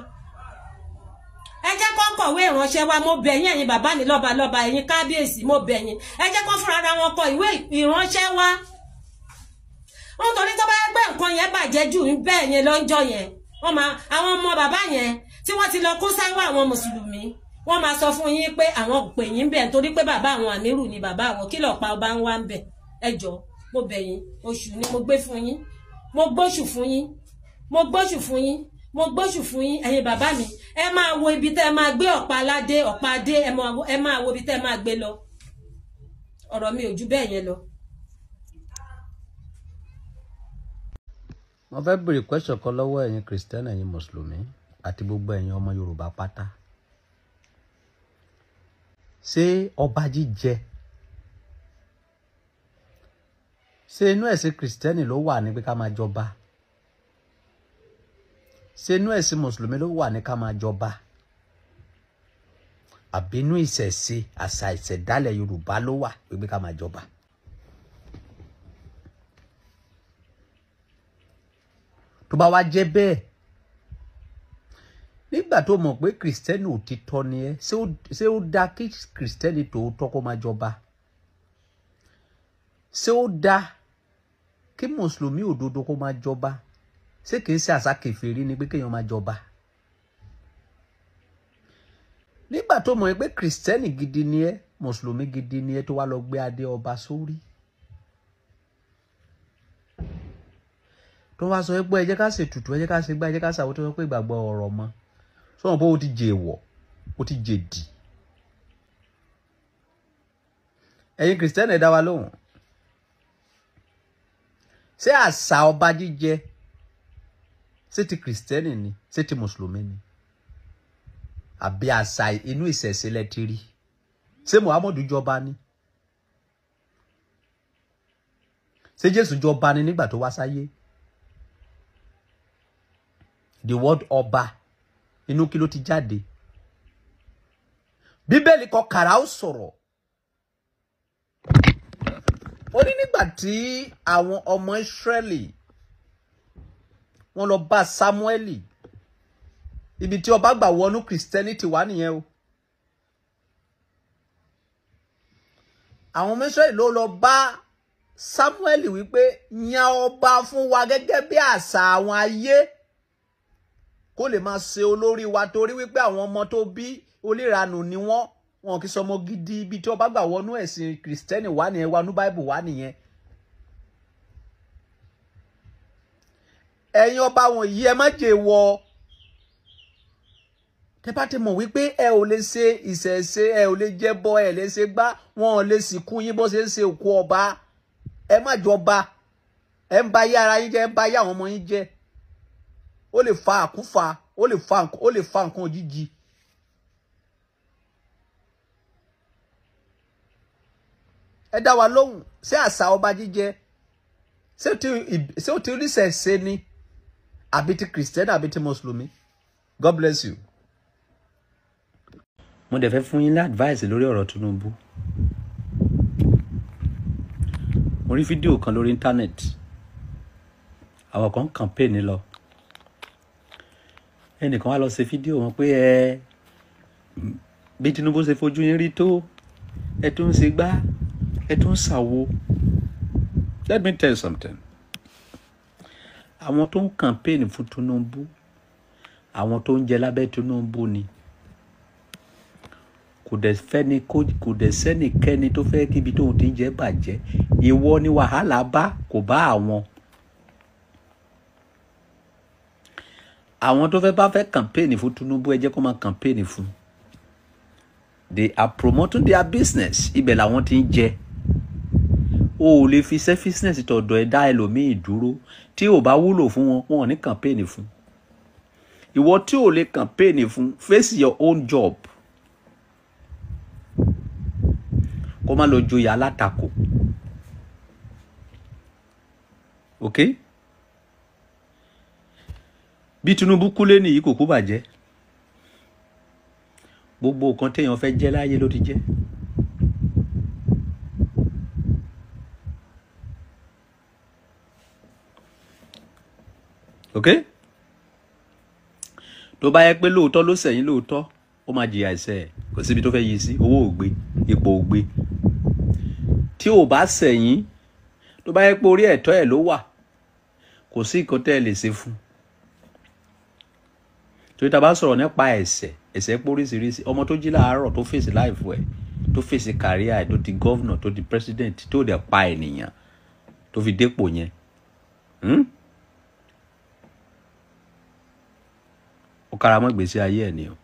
ẹ jẹ́ kó kọ̀wé ìránṣẹ́ wa. Mo bẹ̀ yín ẹ̀yin bàbá mi lọ́balọ́ba, ẹ̀yin kábíyèsí, mo bẹ̀ yín, ẹ jẹ́ kó fúnra ara wọn kọ ìwé ìránṣẹ́ wa. Nítorí tó bá gbé nǹkan yẹn bàjẹ́ jù bẹ́ẹ̀ yẹn lọ́jọ́ yẹn, wọ́n máa, àwọn ọmọ bàbá yẹn tí wọ́n ti lọ kó sáwọ́ àwọn mùsùlùmí, wọ́n máa sọ fún yín pé àwọn pè yín bẹ̀ nítorí pé bàbá àwọn àmírù ni bàbá àwọn, kí lọ́ọ̀pá ọba ń wá ń bẹ̀. Ẹ jọ̀ọ́ mo bẹ̀ yín, oṣù ni mo gbé fún yín, mo gbóṣù fún yín, mo gbóṣù fún yín, mo gbóṣù fún yín. Ẹ̀yin bàbá mi, ẹ máa wo ibi tẹ́ ẹ máa gbé ọ̀pá aládé, ọ̀pá adé, ẹ máa wo ibi tẹ́ ẹ máa gbé lọ. Ọ̀rọ̀ mi ò ju bẹ́ẹ̀ yẹn lọ. Mo fẹ́ béèrè question kan lọ́wọ́ ẹ̀yin kìrìsìtẹ́nì, ẹ̀yin mùsùlùmí àti gbogbo ẹ̀yin ọmọ Yorùbá pátá. Ṣé ọba jíjẹ, ṣé inú ẹ̀sìn kìrìsìtẹ́nì ló wà ní pé ká máa jọba? Ṣé inú ẹ̀sìn mùsùlùmí ló wà ní ká máa jọba? Àbí inú ìṣẹ̀ṣe àṣà ìṣẹ̀dálẹ̀ Yorùbá ló wà pé ká máa jọba? Tó bá wá jẹ́ bẹ́ẹ̀, nígbà tó mọ̀ pé kìrìsìtẹ́nì òtítọ́ ni ẹ́, ṣé ó dáa kí kìrìsìtẹ́nì tòótọ́ kó máa jọba? Ṣé ó dáa kí mùsùlùmí òdodo kó máa jọba? Ṣé kìí ṣe àṣà kèfèrí ni pé kéèyàn máa jọba? Nígbà tó mọ̀ pé kìrìsìtẹ́nì gidi ni ẹ́, mùsùlùmí gidi ni ẹ́, tó wá lọ gbé adé ọba sórí, tó wá sọ pé ẹ jẹ́ ká ṣètùtù, ẹ jẹ́ ká ṣe gbá, ẹ jẹ́ ká ṣàwọ́, tó sọ pé ìgbàgbọ́ ọ̀rọ̀ mọ́, sọ̀rọ̀ pé ó ti jèèwọ̀, ó ti jèdì. Ẹ̀yin kìrìsìtẹ́nì ẹ dá wa lóhùn. Ṣé àṣà ọba jíjẹ, ṣé ti kìrìsìtẹ́nì ni, ṣé ti mùsùlùmí ni, àbí àṣà inú ìṣẹ̀ṣe lẹ ti rí? Ṣé Muhammadu jọba ni? Ṣé Jésù jọba ni nígbà tó wá sáyé? The word ọba, inú kí ló ti jáde? Bíbélì kọ kàrà ó sọ̀rọ̀. Ó ní nígbà tí àwọn ọmọ Ísírẹ́lì wọ́n lọ bá Sámúẹ́lì, ibi tí ọba gbà wọnú Christianity wá nìyẹn o. Àwọn ọmọ Ísírẹ́lì ló lọ bá Sámúẹ́lì wípé yan ọba fún wa gẹ́gẹ́ bí àṣà àwọn ayé, kó lè máa ṣe olórí wa, torí wípé àwọn ọmọ tó bí oníranù ni wọ́n, wọn kì í sọmọ gidi. Ibi tí ọba gbà wọnú ẹ̀sìn kìrìsìtẹ́nì wá nìyẹn, wọnú báìbù wá nìyẹn. Ẹ̀yin ọba wọ̀nyí ẹ má jẹ́ wọ. Tẹ́ bá ti mọ̀ wípé ẹ ò lè ṣe ìṣẹ̀ṣe, ẹ ò lè jẹ́bọ, ẹ lè ṣe gbá, wọn ò lè sìnkú yín bó ṣe ń ṣe òkú ọba. Ẹ má jọba. Ẹ ń ba ayé ara yín jẹ́, ẹ ń ba ayé àwọn ọmọ yín jẹ́. Ó lè fa àkúfà, ó lè fa nǹkan òjijì. Ẹ dá wa lóhùn, ṣé àṣà ọba jíjẹ ṣé ó ti oníṣẹ̀ṣe ni àbí ti kìrìsìtẹ́nì àbí ti mùsùlùmí? God bless you. Mo dẹ̀ fẹ́ fún yín ní advice lórí ọ̀rọ̀ Tinubu. Mo rí fídíò kan lórí íńtánẹ́ẹ̀tì, àwọn kan campaign lọ, ẹnìkan wá lọ ṣe fídíò wọn pé ẹ bí Tinubu ṣe fojú yín rí tó, ẹ tún ń ṣe gbá, ẹ tún ń ṣàwo. Let me tell you something. Àwọn tó ń campaign fún Tinubu, àwọn tó ń jẹ lábẹ́ Tinubu ni. Kò dẹ̀ fẹ́ni kò dẹ̀ sẹ́nikẹ́ni tó fẹ́ kíbi tóun ti ń jẹ́ bàjẹ́. Ìwọ ni wàhálà bá, kò bá àwọn. Àwọn tó fẹ́ bá fẹ́ campaign fún Tinubu, ẹ jẹ́ kó máa campaign fún. They are promoting their business. Ibẹ̀ làwọn ti ń jẹ. O ò lè fi selfishness tọ̀dọ̀ ẹ dá ẹlòmíì dúró. Tí ò bá wúlò fún wọn, wọn ò ní campaign fún. Ìwọ tí ò lè campaign fún, face your own job. Kó má lọ joyè alátakò. Ok? Bí Tinubu kúlé nìyí kò kú bàjẹ́. Gbogbo nǹkan téèyàn fẹ́ jẹ́ láyé ló ti jẹ́. Ok? Tó bá yẹ pé lóòótọ́ ló sẹ̀yìn lóòótọ́, ó máa jìyà ẹ̀ṣẹ̀ ẹ̀. Kò síbi tó fẹ́ yí sí, owó ò gbé, ipò ò gbé. Tí ò bá sẹ̀yìn, tó bá yẹ pé orí ẹ̀tọ́ ẹ̀ ló wà, kò sí nǹkan tẹ́ ẹ lè ṣe fún. Torí tá a bá sọ̀rọ̀ nípa ẹ̀ṣẹ̀, ẹ̀ṣẹ̀ pé oríṣiríṣi. Ọmọ tó jí láàárọ̀ tó fèsì láìfo ẹ̀, tó fèsì kàríà ẹ̀, tó di gọ́vnà, tó di president, tó dẹ̀ pa ènìyàn, tó fi dépò yẹn. Ó kára mọ́ ìgbésí ayé ẹ̀ ni o.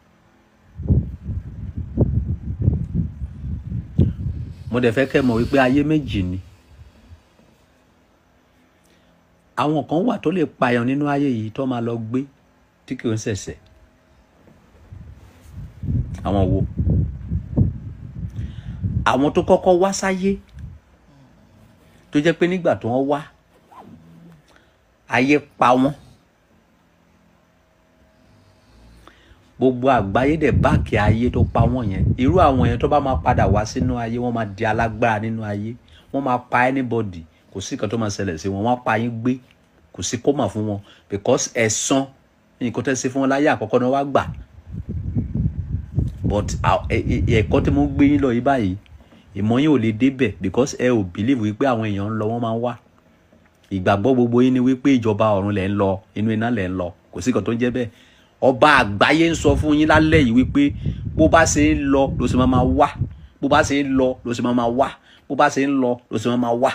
Mo dẹ̀ fẹ́ kẹ́ mọ̀ wípé ayé méjì ni. Àwọn kan wà tó lè pààyàn nínú ayé yìí tó máa lọ gbé tí kì í ṣẹ̀ṣẹ̀. Àwọn wo? Àwọn tó kọ́kọ́ wá sáyé, tó jẹ́ pé nígbà tó wọ́n wá, ayé pa wọ́n. Gbogbo àgbáyé dẹ̀ báàkì ayé tó pa wọ́n yẹn. Irú àwọn yẹn tó bá máa padà wá sínú ayé, wọ́n máa di alágbára nínú ayé. Wọ́n máa pa anybody. Kò sí nǹkan tó máa ṣẹlẹ̀ sí wọn. Wọ́n á pa yín gbé. Kò sí kómà fún wọn. Because ẹ̀san nǹkan tẹ́ ṣe fún wọn láyé àkọ́kọ́ ni wọ́n wá gbà. But ẹ̀kọ́ tí mo ń gbé yín lọ yìí báyìí, ìmọ̀ yín ò lè débẹ̀ because ẹ ò believe wípé àwọn èèyàn ń lọ, wọ́n máa ń wá. Ìgbàgbọ́ gbogbo yín ni wípé ìjọba ọ̀run lẹ̀ ń lọ, inú iná lẹ̀ ń lọ. Kò sí nǹkan tó ń jẹ́ bẹ́ẹ̀. Ọba àgbáyé ń sọ fún yín lálẹ́ yìí wípé bó bá ṣe ń lọ ló ṣe máa máa wá. Bó bá ṣe ń lọ ló ṣe máa máa wá. Bó bá ṣe ń lọ ló ṣe máa máa wá.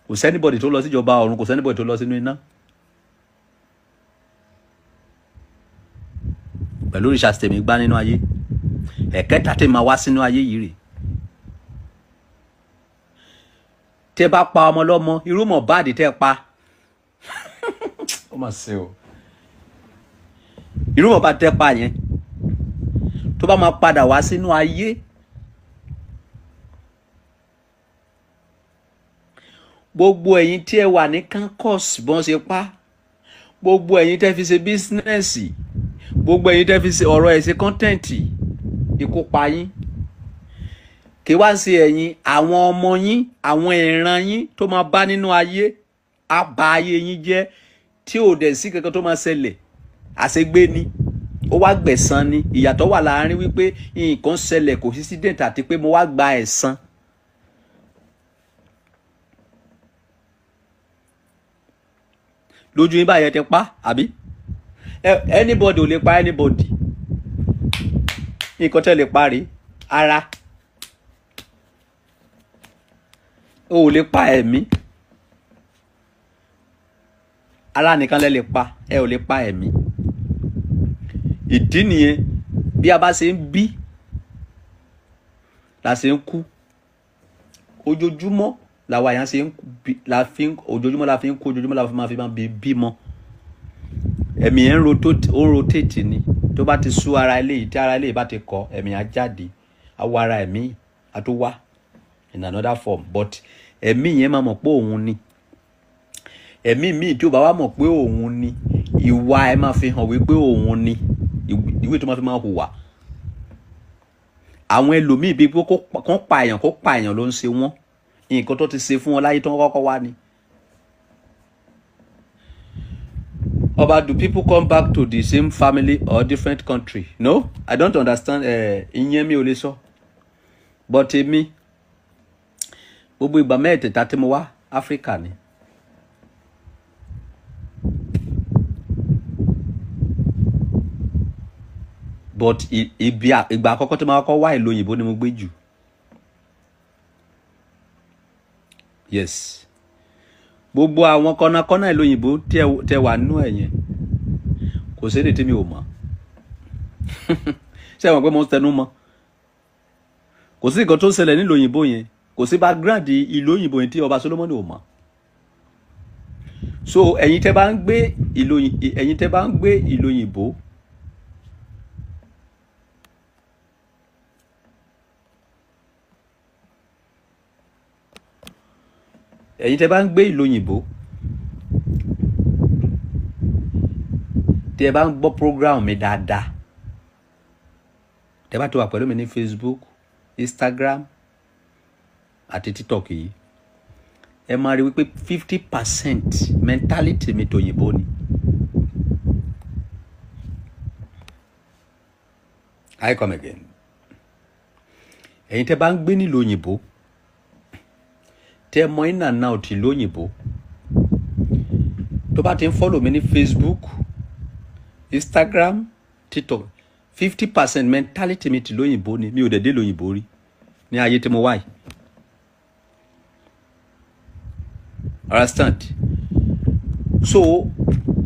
Kò sẹ́nibọ̀dì tó lọ síjọba ọ̀run, kò sẹ́nibọ̀dì tó lọ sínú iná. Pẹ̀lú òrìṣà tèmi gbá nínú ayé. Ẹ̀kẹta tèmi máa wá sínú ayé yìí rè. Tẹ́ bá pa ọmọ lọ́mọ, irú Mohbad tẹ́ pa. Ó mà ṣe o. Irú Mohbad tẹ́ pa yẹn, tó bá máa padà wá sínú ayé, gbogbo ẹ̀yin tí ẹ wà ní campus bọ́n ṣe pa, gbogbo ẹ̀yin tẹ́ fi ṣe bísínẹ́sì, gbogbo ẹ̀yin tẹ́ fi ṣe ọ̀rọ̀ ẹ̀ ṣe kọ́ńtẹ́ǹtì, ikú pa yín. Kí wá sí ẹ̀yin, àwọn ọmọ yín, àwọn ìran yín tó máa bá nínú ayé, á ba ayé yín jẹ́ tí ò dẹ̀ sí kankan tó máa ṣẹlẹ̀. Àṣegbé ni, ó wá gbẹ̀san ni. Ìyàtọ̀ wà láàárín wípé nǹkan ṣẹlẹ̀ kò sí accident àti pé mo wá gba ẹ̀san. Lójú yín báyẹn ti pa, àbí? Anybody ò lè pa anybody. Nǹkan tẹ́ lè parí ara. O ò lè pa ẹ̀mí. Ara nìkan lẹ lè pa, ẹ ò lè pa ẹ̀mí. Ìdí nìyẹn, bí a bá ṣe ń bí la ṣe ń kú. Ojoojúmọ́ làwa yẹn ṣe ń bí, la fi ń, ojoojúmọ́ la fi ń kú, ojoojúmọ́ la fi máa fi máa bí bímọ. Ẹ̀mí yẹn ń rotate, ó ń rotate ni. Tó bá ti sú ara eléyìí, tí ara eléyìí bá ti kọ, ẹ̀mí á jáde, á wọ ara ẹ̀mí, á tó wá in another form. But ẹ̀mí yẹn máa mọ̀ pé òun ni. Ẹ̀mí míì tí ó bá wá mọ̀ pé òun ni, ìwà ẹ̀ máa fi hàn wípé òun ni. Ìwé tó máa fi máa hùwà. Àwọn ẹlòmíì bíi pé kó pa èèyàn, kó pa èèyàn ló ń ṣe wọ́n. Nǹkan tó ti ṣe fún wọn láyé tó ń kọ́kọ́ wá ni. Ọba, do people come back to the same family or different country? No, I don't understand. Ìyẹn mi ò lè sọ. But èmi, gbogbo ìgbà mẹ́ẹ̀tẹ̀ẹ̀ta tí mo wá Áfíríkà ni. But ibi ìgbà àkọ́kọ́ tí mo kọ́kọ́ wá ìlú òyìnbó ni mo gbé jù. Yes. Gbogbo àwọn kọ́nàkọ́nà ìlú òyìnbó tẹ wà nínú ẹ̀ yẹn, kò sí èdè tí mi ò mọ̀. Ṣé ẹ mọ̀ pé mo ń tẹnu mọ́? Kò sí nǹkan tó ń ṣẹlẹ̀ nílùú òyìnbó yẹn, kò sí background ìlú òyìnbó yẹn tí Ọba Solomoni ò mọ̀. So ẹ̀yin tẹ́ bá ń gbé ìlú, ẹ̀yin tẹ́ bá ń gbé ìlú òyìnbó, ẹ̀yin tẹ́ bá ń gbé ìlú òyìnbó, tí ẹ bá ń gbọ́ program mi dáadáa, tẹ́ bá ti wà pẹ̀lú mi ní Facebook, Instagram àti TikTok yìí, ẹ máa rí wípé 50% mentality mi tòyìnbó ni. I come again. Ẹ̀yin tẹ́ bá ń gbé nílùú òyìnbó, tẹ́ mọ in and out ìlú òyìnbó, tó bá ti ń follow mi ní Facebook, Instagram, TikTok, 50% mentality mi tìlú òyìnbó ni. Mi ò dẹ̀ dé ìlú òyìnbó rí ní ayé tí mo wá yìí. Understand? So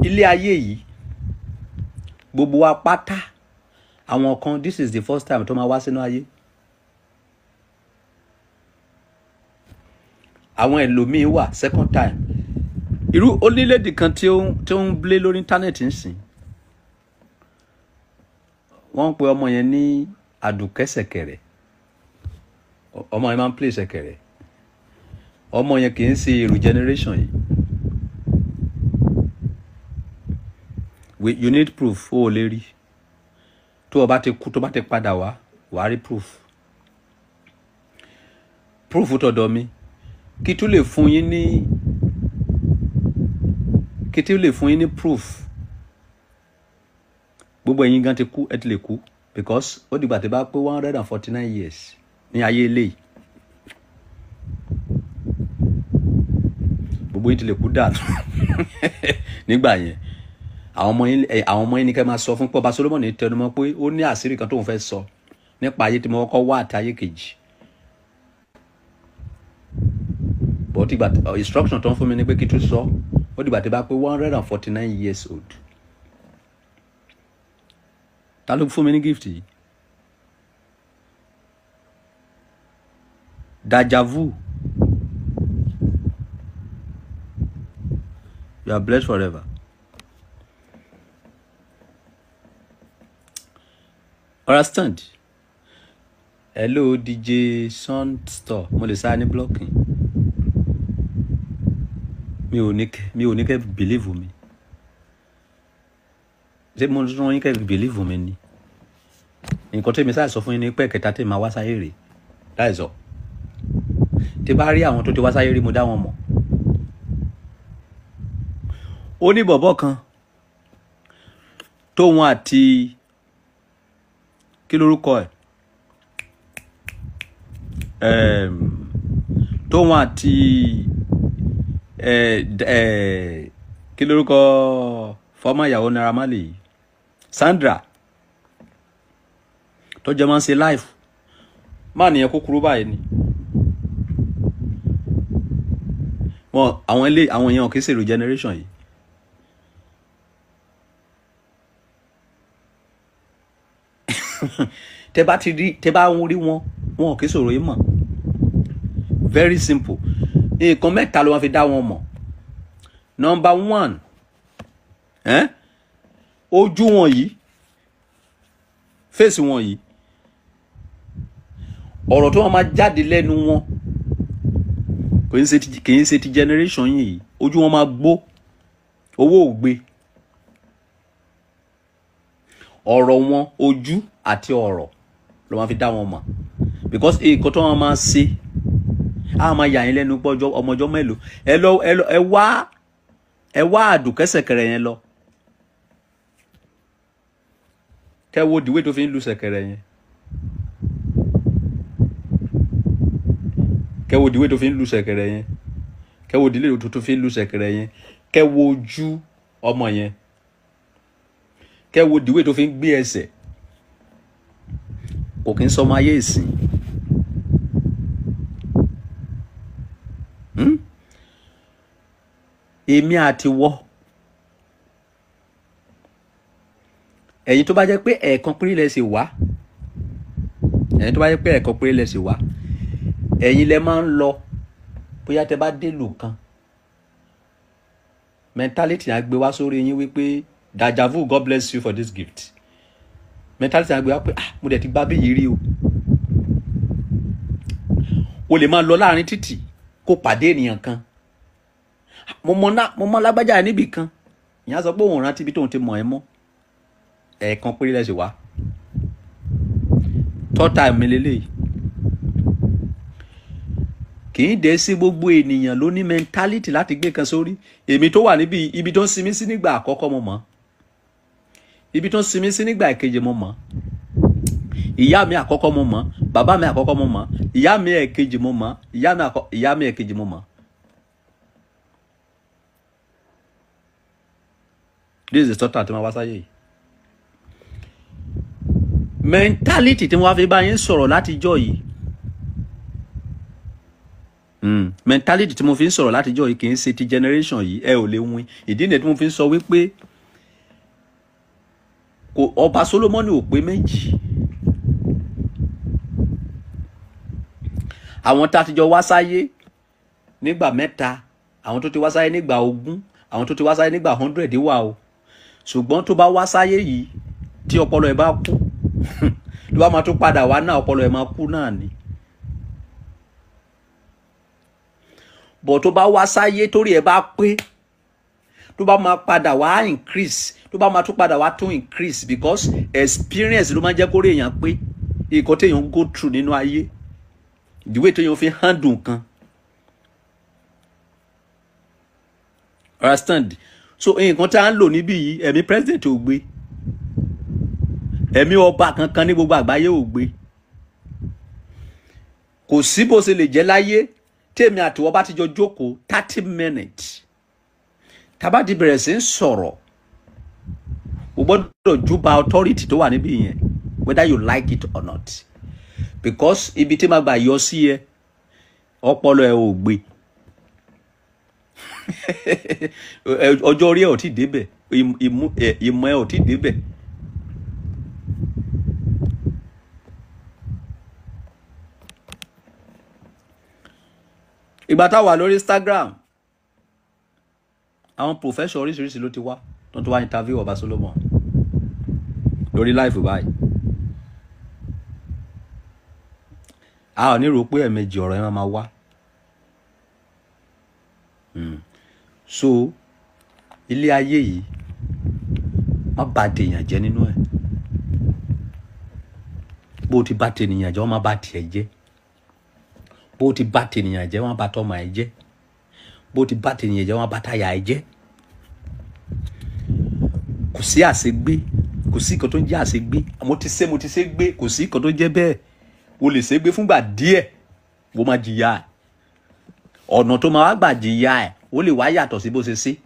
ilé ayé yìí, gbogbo wa pátá, àwọn kan, this is the first time tó máa wá sínú ayé. Àwọn ẹlòmíín wà second time. Irú onílédè kan tí ó ń blé lórí íńtánẹ́ẹ̀tì ń sìn, wọ́n ń pe ọmọ yẹn ní Àdùkẹ́ Ṣẹ̀kẹ̀rẹ̀. Ọmọ yẹn máa ń play ṣẹ̀kẹ̀rẹ̀. Ọmọ yẹn kì í ṣe èrò generation yìí. You need proof, ó lè rí. Tó o bá ti kú, tó bá ti padà wá, wàá rí proof. Proof tọ̀dọ̀ mi, kí tún lè fún yín ní, kí tún lè fún yín ní proof. Gbogbo ẹ̀yin gan ti kú, ẹ ti lè kú, because ó dìgbà tí bá pé 149 years ní ayé eléyìí. Gbogbo yín ti lè kú dànù nígbà yẹn. Àwọn ọmọ yín ní kẹ́ máa sọ fún pé Ọba Solomoni tẹnumọ́ pé ó ní àṣírí kan tóun fẹ́ sọ nípa ayé tí mo kọ́kọ́ wá àti ayé kejì. But ìgbà instruction tó ń fún mi ni pé kí tún sọ, ó dìgbà tí bá pé 149 years old. Ta ló fún mi ní gift yìí? Dajavu. You are blessed forever. Understand? Hello DJ Sun Store. Mo lè sá ní blocking. Mi ò ní kẹ́ believe mi. Ṣé mo tún yín kẹ́ believe mi ni? Nǹkan tí mi sáà sọ fún yín ni pé ẹ̀kẹta tí màá wá sáyé rè. Láìsọ. Tí bá rí àwọn tó ti wá sáyé rí, mo dá wọn mọ̀. Ó ní bọ̀bọ̀ kan tóun àti kí lorúkọ ẹ̀, tóun àti kí lorúkọ fọmọ ìyàwó Naira Marley yìí, Sandra, tó jẹ́ máa ń ṣe live. Má nìyẹn kúkúrú báyìí ni. Wọn àwọn ilé àwọn èèyàn kì í ṣèrò generation yìí. Tẹ bá ti rí, tẹ bá ń rí wọn, wọn kì í sọ̀rọ̀ yìí mọ̀. Very simple. Nǹkan mẹ́ta ló máa fi dá wọn mọ̀. Number one, ojú wọn yìí, fèsì wọn yìí, ọ̀rọ̀ tó wọn máa jáde lẹ́nu wọn kì í ṣe ti generation yìí. Ojú wọn máa gbó, owó ò gbé. Ọ̀rọ̀ wọn, ojú àti ọ̀rọ̀ ló máa fi dá wọn mọ̀, because nǹkan tó wọn máa ṣe á máa yà yín lẹ́nu pọ́jọ́ ọmọjọ́ mélòó. Ẹ lọ, ẹ lọ, ẹ wá àdùkẹ́sẹ̀kẹrẹ yẹn lọ, kẹ wo dìwé tó fi ń lu ṣẹ̀kẹ̀rẹ̀ yẹn, kẹ wo dìwé tó fi ń lu ṣẹ̀kẹ̀rẹ̀ yẹn, kẹ wo dìlé tó fi ń lu ṣẹ̀kẹ̀rẹ̀ yẹn, kẹ wo ojú ọmọ yẹn, kẹ wo dìwé tó fi ń gbé ẹsẹ̀. Kò kí ń sọmọ ayé ìsìn. Èmi àti wọ́ ẹ̀yin tó bá jẹ́ pé ẹ̀ẹ̀kan péré lẹ ṣe wá, ẹ̀yin tó bá jẹ́ pé ẹ̀ẹ̀kan péré lẹ ṣe wá, ẹ̀yin lẹ máa ń lọ. Bóyá tẹ bá délùú kan, mentality á gbé wá sórí yín wípé dajavu, God bless you for this gift. Mentality á gbé wá pé, "Ah, mo dẹ̀ ti gbá bí yìí rí o." O lè máa lọ láàrin títì kó pàdé ènìyàn kan, "Mo mọ ná, mo mọ lágbájá níbì kan." Ìyẹn á sọ pé òun rántí ibi tóun ti mọ̀ ẹ́ mọ́. Ẹ̀ẹ̀kan péré lẹ ṣe wá. Third time mi lélẹ́yìí. Kì í dé sí gbogbo ènìyàn ló ní mentality láti gbé kan sórí. Èmi tó wà níbi ibi tó ń sinmi sí nígbà àkọ́kọ́, mo mọ̀. Ibi tó ń sinmi sí nígbà ìkejì, mo mọ̀. Ìyá mi àkọ́kọ́, mo mọ̀. Bàbá mi àkọ́kọ́, mo mọ̀. Ìyá mi ẹ̀kejì, mo mọ̀. Ìyá mi ẹ̀kejì, mo mọ̀. This is the third time tí wọ́n wá sáyé yìí. Mentality tí wọ́n fi bá yín sọ̀rọ̀ látijọ́ yìí, mentality tí mo fi ń sọ̀rọ̀ látijọ́ yìí, kì í ṣe ti generation yìí. Ẹ ò lè win. Ìdí nìyẹn tí mo fi ń sọ wípé kò ọba Solomoni ò pé méjì. Àwọn tá a ti jọ wá sáyé nígbà mẹ́ta, àwọn tó ti wá sáyé nígbà 20, àwọn tó ti wá sáyé nígbà 100 wà o. Ṣùgbọ́n tó bá wá sáyé yìí, tí ọpọlọ ẹ̀ bá kú, tó bá máa tún padà wá náà, ọpọlọ ẹ̀ máa kú náà ni. Bọ̀ tó bá wá sáyé torí ẹ̀ bá pé, tó bá máa padà wá increase, tó bá máa tún padà wá tún increase, because experience ló máa ń jẹ́ kórè èèyàn pé. Nǹkan téèyàn go through nínú ayé, the way téèyàn fi handle nǹkan, understand? So nǹkan tá à ń lò níbí yìí, ẹ̀mí president ò gbé, ẹ̀mí ọba kankan ní gbogbo àgbáyé ò gbé. Kò sí bó ṣe lè jẹ́ láyé, tèmi àtiwọ́ bá ti jọ jókòó 30 minutes, tá bá ti bẹ̀rẹ̀ sí ń sọ̀rọ̀, o gbọ́dọ̀ júbà authority tó wà níbí yẹn, whether you like it or not, because ibi tí màá gbà yọ sí ẹ, ọpọlọ ẹ ò gbé, ọjọ́ orí ẹ ò tí débẹ̀, ìmọ̀ ẹ ò tí débẹ̀. Ìgbà tá a wà lórí Instagram, àwọn professor oríṣiríṣi ló ti wá tó ti wá interview ọba Solomon lórí live báyìí. A ò ní rò pé ẹ̀ẹ̀mejì ọ̀rọ̀ yẹn máa wá. So ilé ayé yìí, má bà tèèyàn jẹ́ nínú ẹ̀. Bó ti bà tènìyàn jẹ́, wọ́n má bà tiẹ̀ jẹ́. Bó ti bà tènìyàn jẹ́, wọ́n bà tọmọ ẹ̀ jẹ́. Bó ti bà tènìyàn jẹ́, wọ́n bà táyà ẹ̀ jẹ́. Kò sí àṣegbé, kò sí nǹkan tó ń jẹ́ àṣegbé. Mo ti ṣe, mo ti ṣe gbé, kò sí nǹkan tó ń jẹ́ bẹ́ẹ̀. O lè ṣe gbé fúngbà díẹ̀, o máa jìyà ẹ̀. Ọ̀nà tó máa wá gbà jìyà ẹ̀, ó lè wá yàtọ̀ sí bó ṣe ṣe.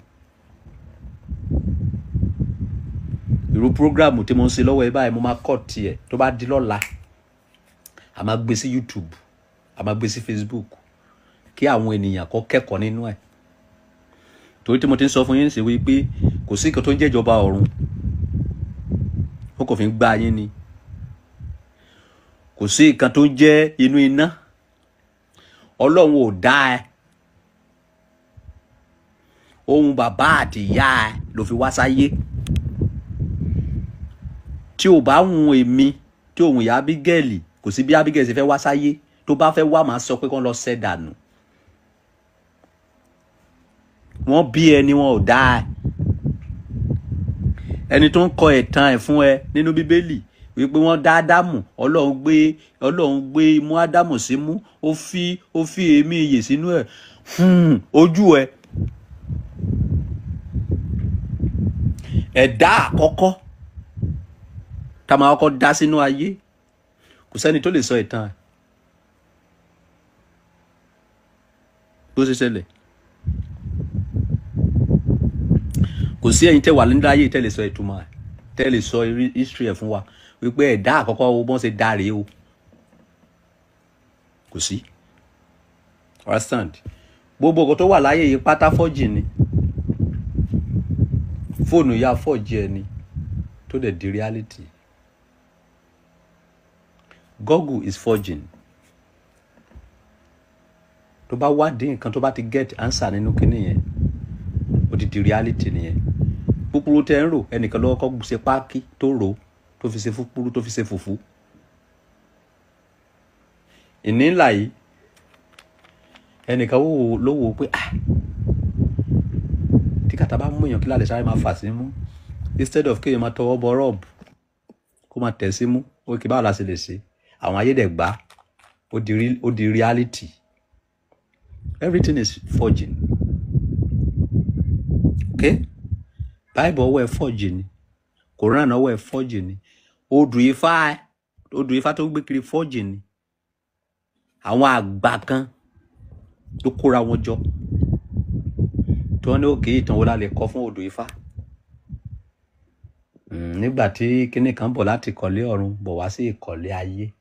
Irú program tí mo ń ṣe lọ́wọ́ ẹ báyìí, mo máa kọ́ tiẹ̀. Tó bá di lọ́la, a máa gbé sí YouTube, a máa gbé sí Facebook, kí àwọn ènìyàn kó kẹ́kọ̀ọ́ nínú ẹ̀, torí tí mo ti ń sọ fún yín sí wípé kò sí nǹkan tó ń jẹ́ ìjọba ọ̀run, ó kò fi ń gbá yín ni. Kò sí nǹkan tó ń jẹ́ inú iná. Ọlọ́run ò dá ẹ. Ohun bàbá àti ìyá ẹ ló fi wá sáyé. Tí ò bá hun èmi, tí òun ìyá Abigail, kò sí bí Abigail ṣe fẹ́ wá sáyé. Tó bá fẹ́ wá, màá sọ pé kán lọ ṣẹ́ dànù. Wọ́n bí ẹni, wọn ò dá ẹ. Ẹni tó ń kọ ẹ̀tàn ẹ̀ fún ẹ nínú Bíbélì wípé wọ́n dá Ádámù, Ọlọ́run gbé imú Ádámù símú, ó fi èémí iyè sínú ẹ̀, ojú ẹ. Ẹ̀dá àkọ́kọ́ tá a máa kọ́kọ́ dá sínú ayé, kò sẹ́ni tó lè sọ ìtàn ẹ̀ bó ṣe ṣẹlẹ̀. Kò sí ẹ̀yin tẹ́ wà nílẹ̀ ayé tẹ́ lè sọ ìtumọ̀ ẹ̀, tẹ́ lè sọ history ẹ̀ fún wa wípé ẹ̀dá àkọ́kọ́ wo bọ́n ṣe dá rèé o. Kò sí. Understand? Gbogbo nǹkan tó wà láyé yìí pátá, fọ́jì ni. Fóònù ya fọ́jì ẹni tó dẹ̀ di reality. Google is forging. Tó bá wádìí nǹkan, tó bá ti get answer nínú kinní yẹn, ó ti di reality nìyẹn. Púpúrú tẹ́ ń rò, ẹnìkan lọ́wọ́ kọ́ ṣe páàkì tó rò ó, tó fi ṣe fúpúrú, tó fi ṣe fùfú. Ìní ńlá yìí, ẹnìkan wò ló wò ó pé, ah, tí kàtà bá mú èèyàn, kí lálẹ́ sáré máa fà sí mú instead of kéèyàn máa tọwọ́ bọ rọ́ọ̀bù kó máa tẹ̀ sí mú. Ó kí báwo la ṣe lè ṣe? Àwọn ayédègbà ó di reality. Everything is forging, okay? Bible ọwọ́ ẹ̀ forging ni, Quran ọwọ́ ẹ̀ forging ni, odù Ifá, odù Ifá tó gbé kiri, forging ni. Àwọn àgbà kan tó kóra wọn jọ tí wọ́n ní òkè, ìtàn wo la lè kọ fún odù Ifá? Nígbà tí kinní kan bọ̀ láti ìkọ̀lé ọ̀run bọ̀ wá sí ìkọ̀lé ayé,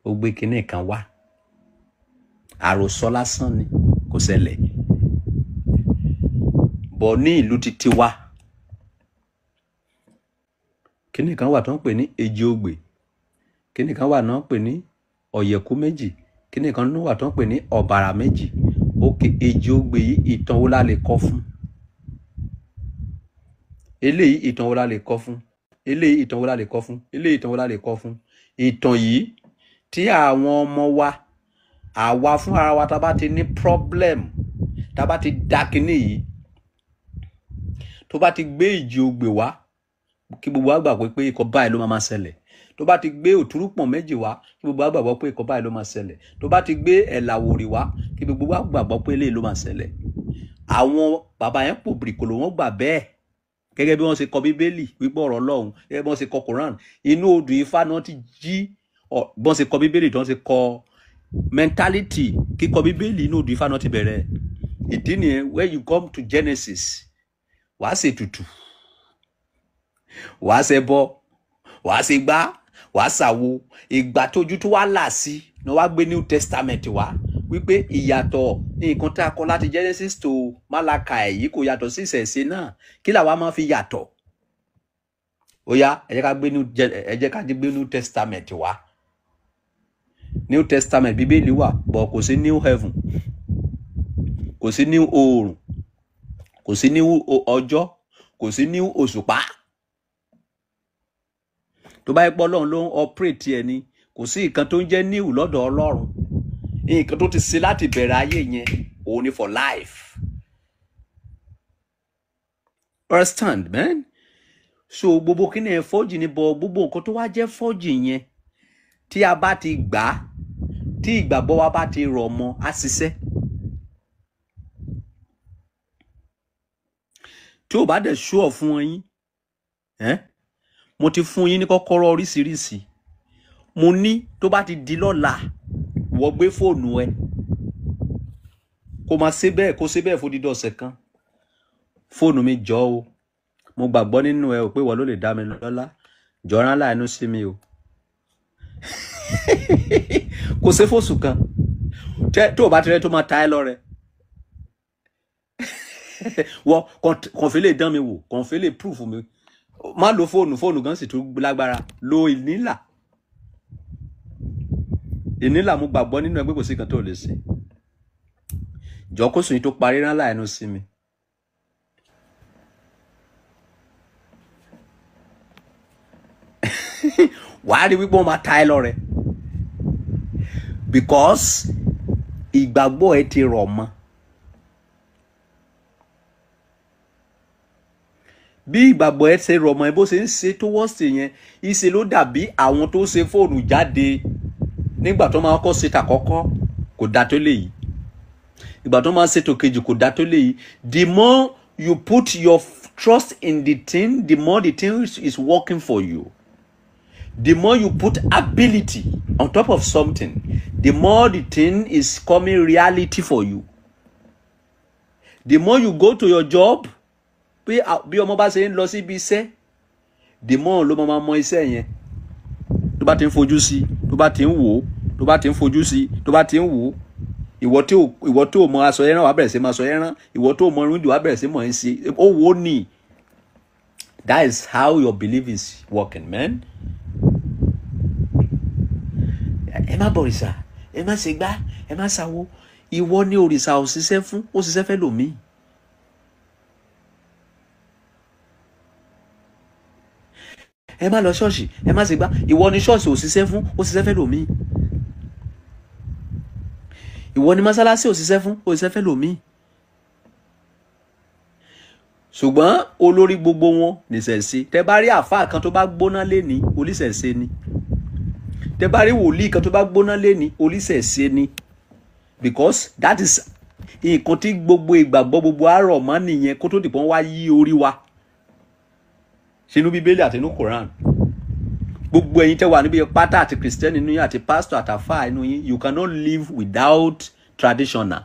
ó gbé kinní kan wá. Àròsọ lásán ni, kò ṣẹlẹ̀. Bọ̀ ní ìlú títí wa, kinní kan wà tó ń pè ní èjì ogbè, kinní kan wà náà ń pè ní ọ̀yẹ̀kú méjì, kinní kan wà tó ń pè ní ọ̀bàrà méjì. Òkè èjì ogbè yìí, ìtàn wo la lè kọ fún eléyìí? Ìtàn wo la lè kọ fún eléyìí? Ìtàn wo la lè kọ fún eléyìí? Ìtàn wo la lè kọ fún ìtàn yìí tí àwọn ọmọ wa, àwa fún ara wa, tá a bá ti ní problem, tá a bá ti dá kinní yìí, tó bá ti gbé ìjì ogbè wá, kí gbogbo wa gbàgbọ́ pé ikọ̀ báyìí ló máa ma ṣẹlẹ̀. Tó bá ti gbé òtúrúpọ̀n méjì wá, kí gbogbo wa gbàgbọ́ pé ikọ̀ báyìí ló máa ṣẹlẹ̀. Tó bá ti gbé ẹ̀làwòrì wá, kí gbogbo wa gbàgbọ́ pé eléyìí ló máa ṣẹlẹ̀. Àwọn bàbá yẹn pò bìrìkòlò, wọ́n gbà bẹ́ẹ̀, gẹ́gẹ́ bí wọ́n ṣe kọ Bíbélì wípé ọ̀rọ̀ Ọlọ́run, gẹ́gẹ́ bí wọ́n ṣe kọ Quran. Inú odù Ifá náà ti jí bí wọ́n ṣe kọ Bíbélì, tí wọ́n ṣe kọ mentality kíkọ Bíbélì, inú odù Ifá náà ti bẹ̀rẹ̀. Ìdí nìyẹn, when you come to Genesis, wàá ṣe tutù, wàá ṣe bọ, wàá ṣe gbá, wàá ṣàwo. Ìgbà tójú tó wá là sí ni wàá gbé New Testament wá, wípé ìyàtọ̀ nǹkan tá a kọ láti Genesis to Malachi yìí kò yàtọ̀ sí ìṣẹ̀ṣe náà. Kí làwa máa fi yàtọ̀? Ó yá, ẹ jẹ́ ká gbé New Testament wá. New Testament, Bíbélì wà bọ̀, kò sí new heaven, kò sí new oòrùn, kò sí new ọjọ́, kò sí new òṣùpá. Tó bá yẹ pé Ọlọ́run ló ń operate ẹ ni, kò sí nǹkan tó ń jẹ́ new lọ́dọ̀ Ọlọ́run. Nǹkan tó ti ṣe láti bẹ̀rẹ̀ ayé yẹn, òun ni for life. Understand, man? So gbogbo kí ni ẹ fọ́jì ni bọ̀, gbogbo nǹkan tó wá jẹ́ fọ́jì yẹn, tí a bá ti gbà á, tí ìgbàgbọ́ wa bá ti rọ̀ mọ́, á ṣiṣẹ́. Tí ò bá dẹ̀ ṣúọ̀ fún yín ẹ́n, mo ti fún yín ní kọ́kọ́rọ́ oríṣiríṣi. Mo ní tó bá ti di lọ́la, ìwọ gbé fóònù ẹ, kó máa ṣe bẹ́ẹ̀, kó ṣe bẹ́ẹ̀ fódìdí ọ̀sẹ̀ kan. Fóònù mi, jọ o, mo gbàgbọ́ nínú ẹ o pé ìwọ ló lè dá mi lọ́lá, jọ, rán láàánú sí mi o. Kò ṣe fóṣù kan, tó o bá ti rẹ tó máa ta ẹ lọ́rẹ, wọ kàn fi lè dán mi wò, kàn fi lè proof mi. Má lo fóònù, fóònù gan sì tún lágbára lo ìnílà. Ìnílà mo gbàgbọ́ nínú ẹ pé kò sí nǹkan tó lè ṣe. Jọ kó sùn yín tó parí rán láàánú sí mi. Wàá rí wípé wọ́n máa ta ẹ lọ́rẹ because ìgbàgbọ́ ẹ ti rọ̀ mọ́. Bí ìgbàgbọ́ ẹ ṣe rọ̀ mọ́ ẹ bó ṣe ń ṣe tó wọ́ọ̀sì yẹn, ìṣe ló dàbí àwọn tó ṣe fóònù jáde nígbà tó máa kọ́ ṣe tàkọ́kọ́ kò dá tó léyìí, ìgbà tó máa ṣètò kejì kò dá tó léyìí. The more you put your trust in the thing, the more the thing is working for you. The more you put ability on top of something, the more the thing is coming reality for you. The more you go to your job, bí ọmọ bá ṣe ń lọ síbi iṣẹ́, the more ló máa mọ iṣẹ́ yẹn. Tó bá ti ń fojú sí, tó bá ti ń wò ó, tó bá ti ń fojú sí, tó bá ti ń wò ó, ìwọ tó mọ aṣọ ẹran wàá bẹ̀rẹ̀ sí máa aṣọ ẹran, ìwọ tó mọ irun jù wàá bẹ̀rẹ̀ sí mọ̀ ẹ́ ṣe, ó wò ó nì. That is how your belief is working, man. Ẹ má bọ̀rìṣà, ẹ má ṣe gbá, ẹ má ṣàwo. Ìwọ ní òrìṣà ò ṣiṣẹ́ fún, ó ṣiṣẹ́ fẹ́ lòmíì. Ẹ má lọ ṣọ́ọ̀ṣì, ẹ má ṣe gbá. Ìwọ ní ṣọ́ọ̀ṣì ò ṣiṣẹ́ fún, ó ṣiṣẹ́ fẹ́ lòmíì. Ìwọ ní mọ́sálásí ò ṣiṣẹ́ fún, ó ṣiṣẹ́ fẹ́ lòmíì. Ṣùgbọ́n olórí gbogbo wọn nìṣẹ̀ṣe. Tẹ bá rí àáfàá kan tó bá gbóná léni, oníṣẹ̀ṣe ni. Tẹ bá rí wòlíì kan tó bá gbóná léni, oníṣẹ̀ṣe ni. Because that is nǹkan tí gbogbo ìgbàgbọ́ gbogbo àárọ̀ mọ́ nìyẹn kó tó dìpọ́n wá yí orí wa sínú Bíbélì àti inú Koran. Gbogbo ẹ̀yin tẹ́ wà níbi pátá àti Kristẹni inú yín àti pásítọ̀ àtàfáà inú yín, you cannot live without traditional.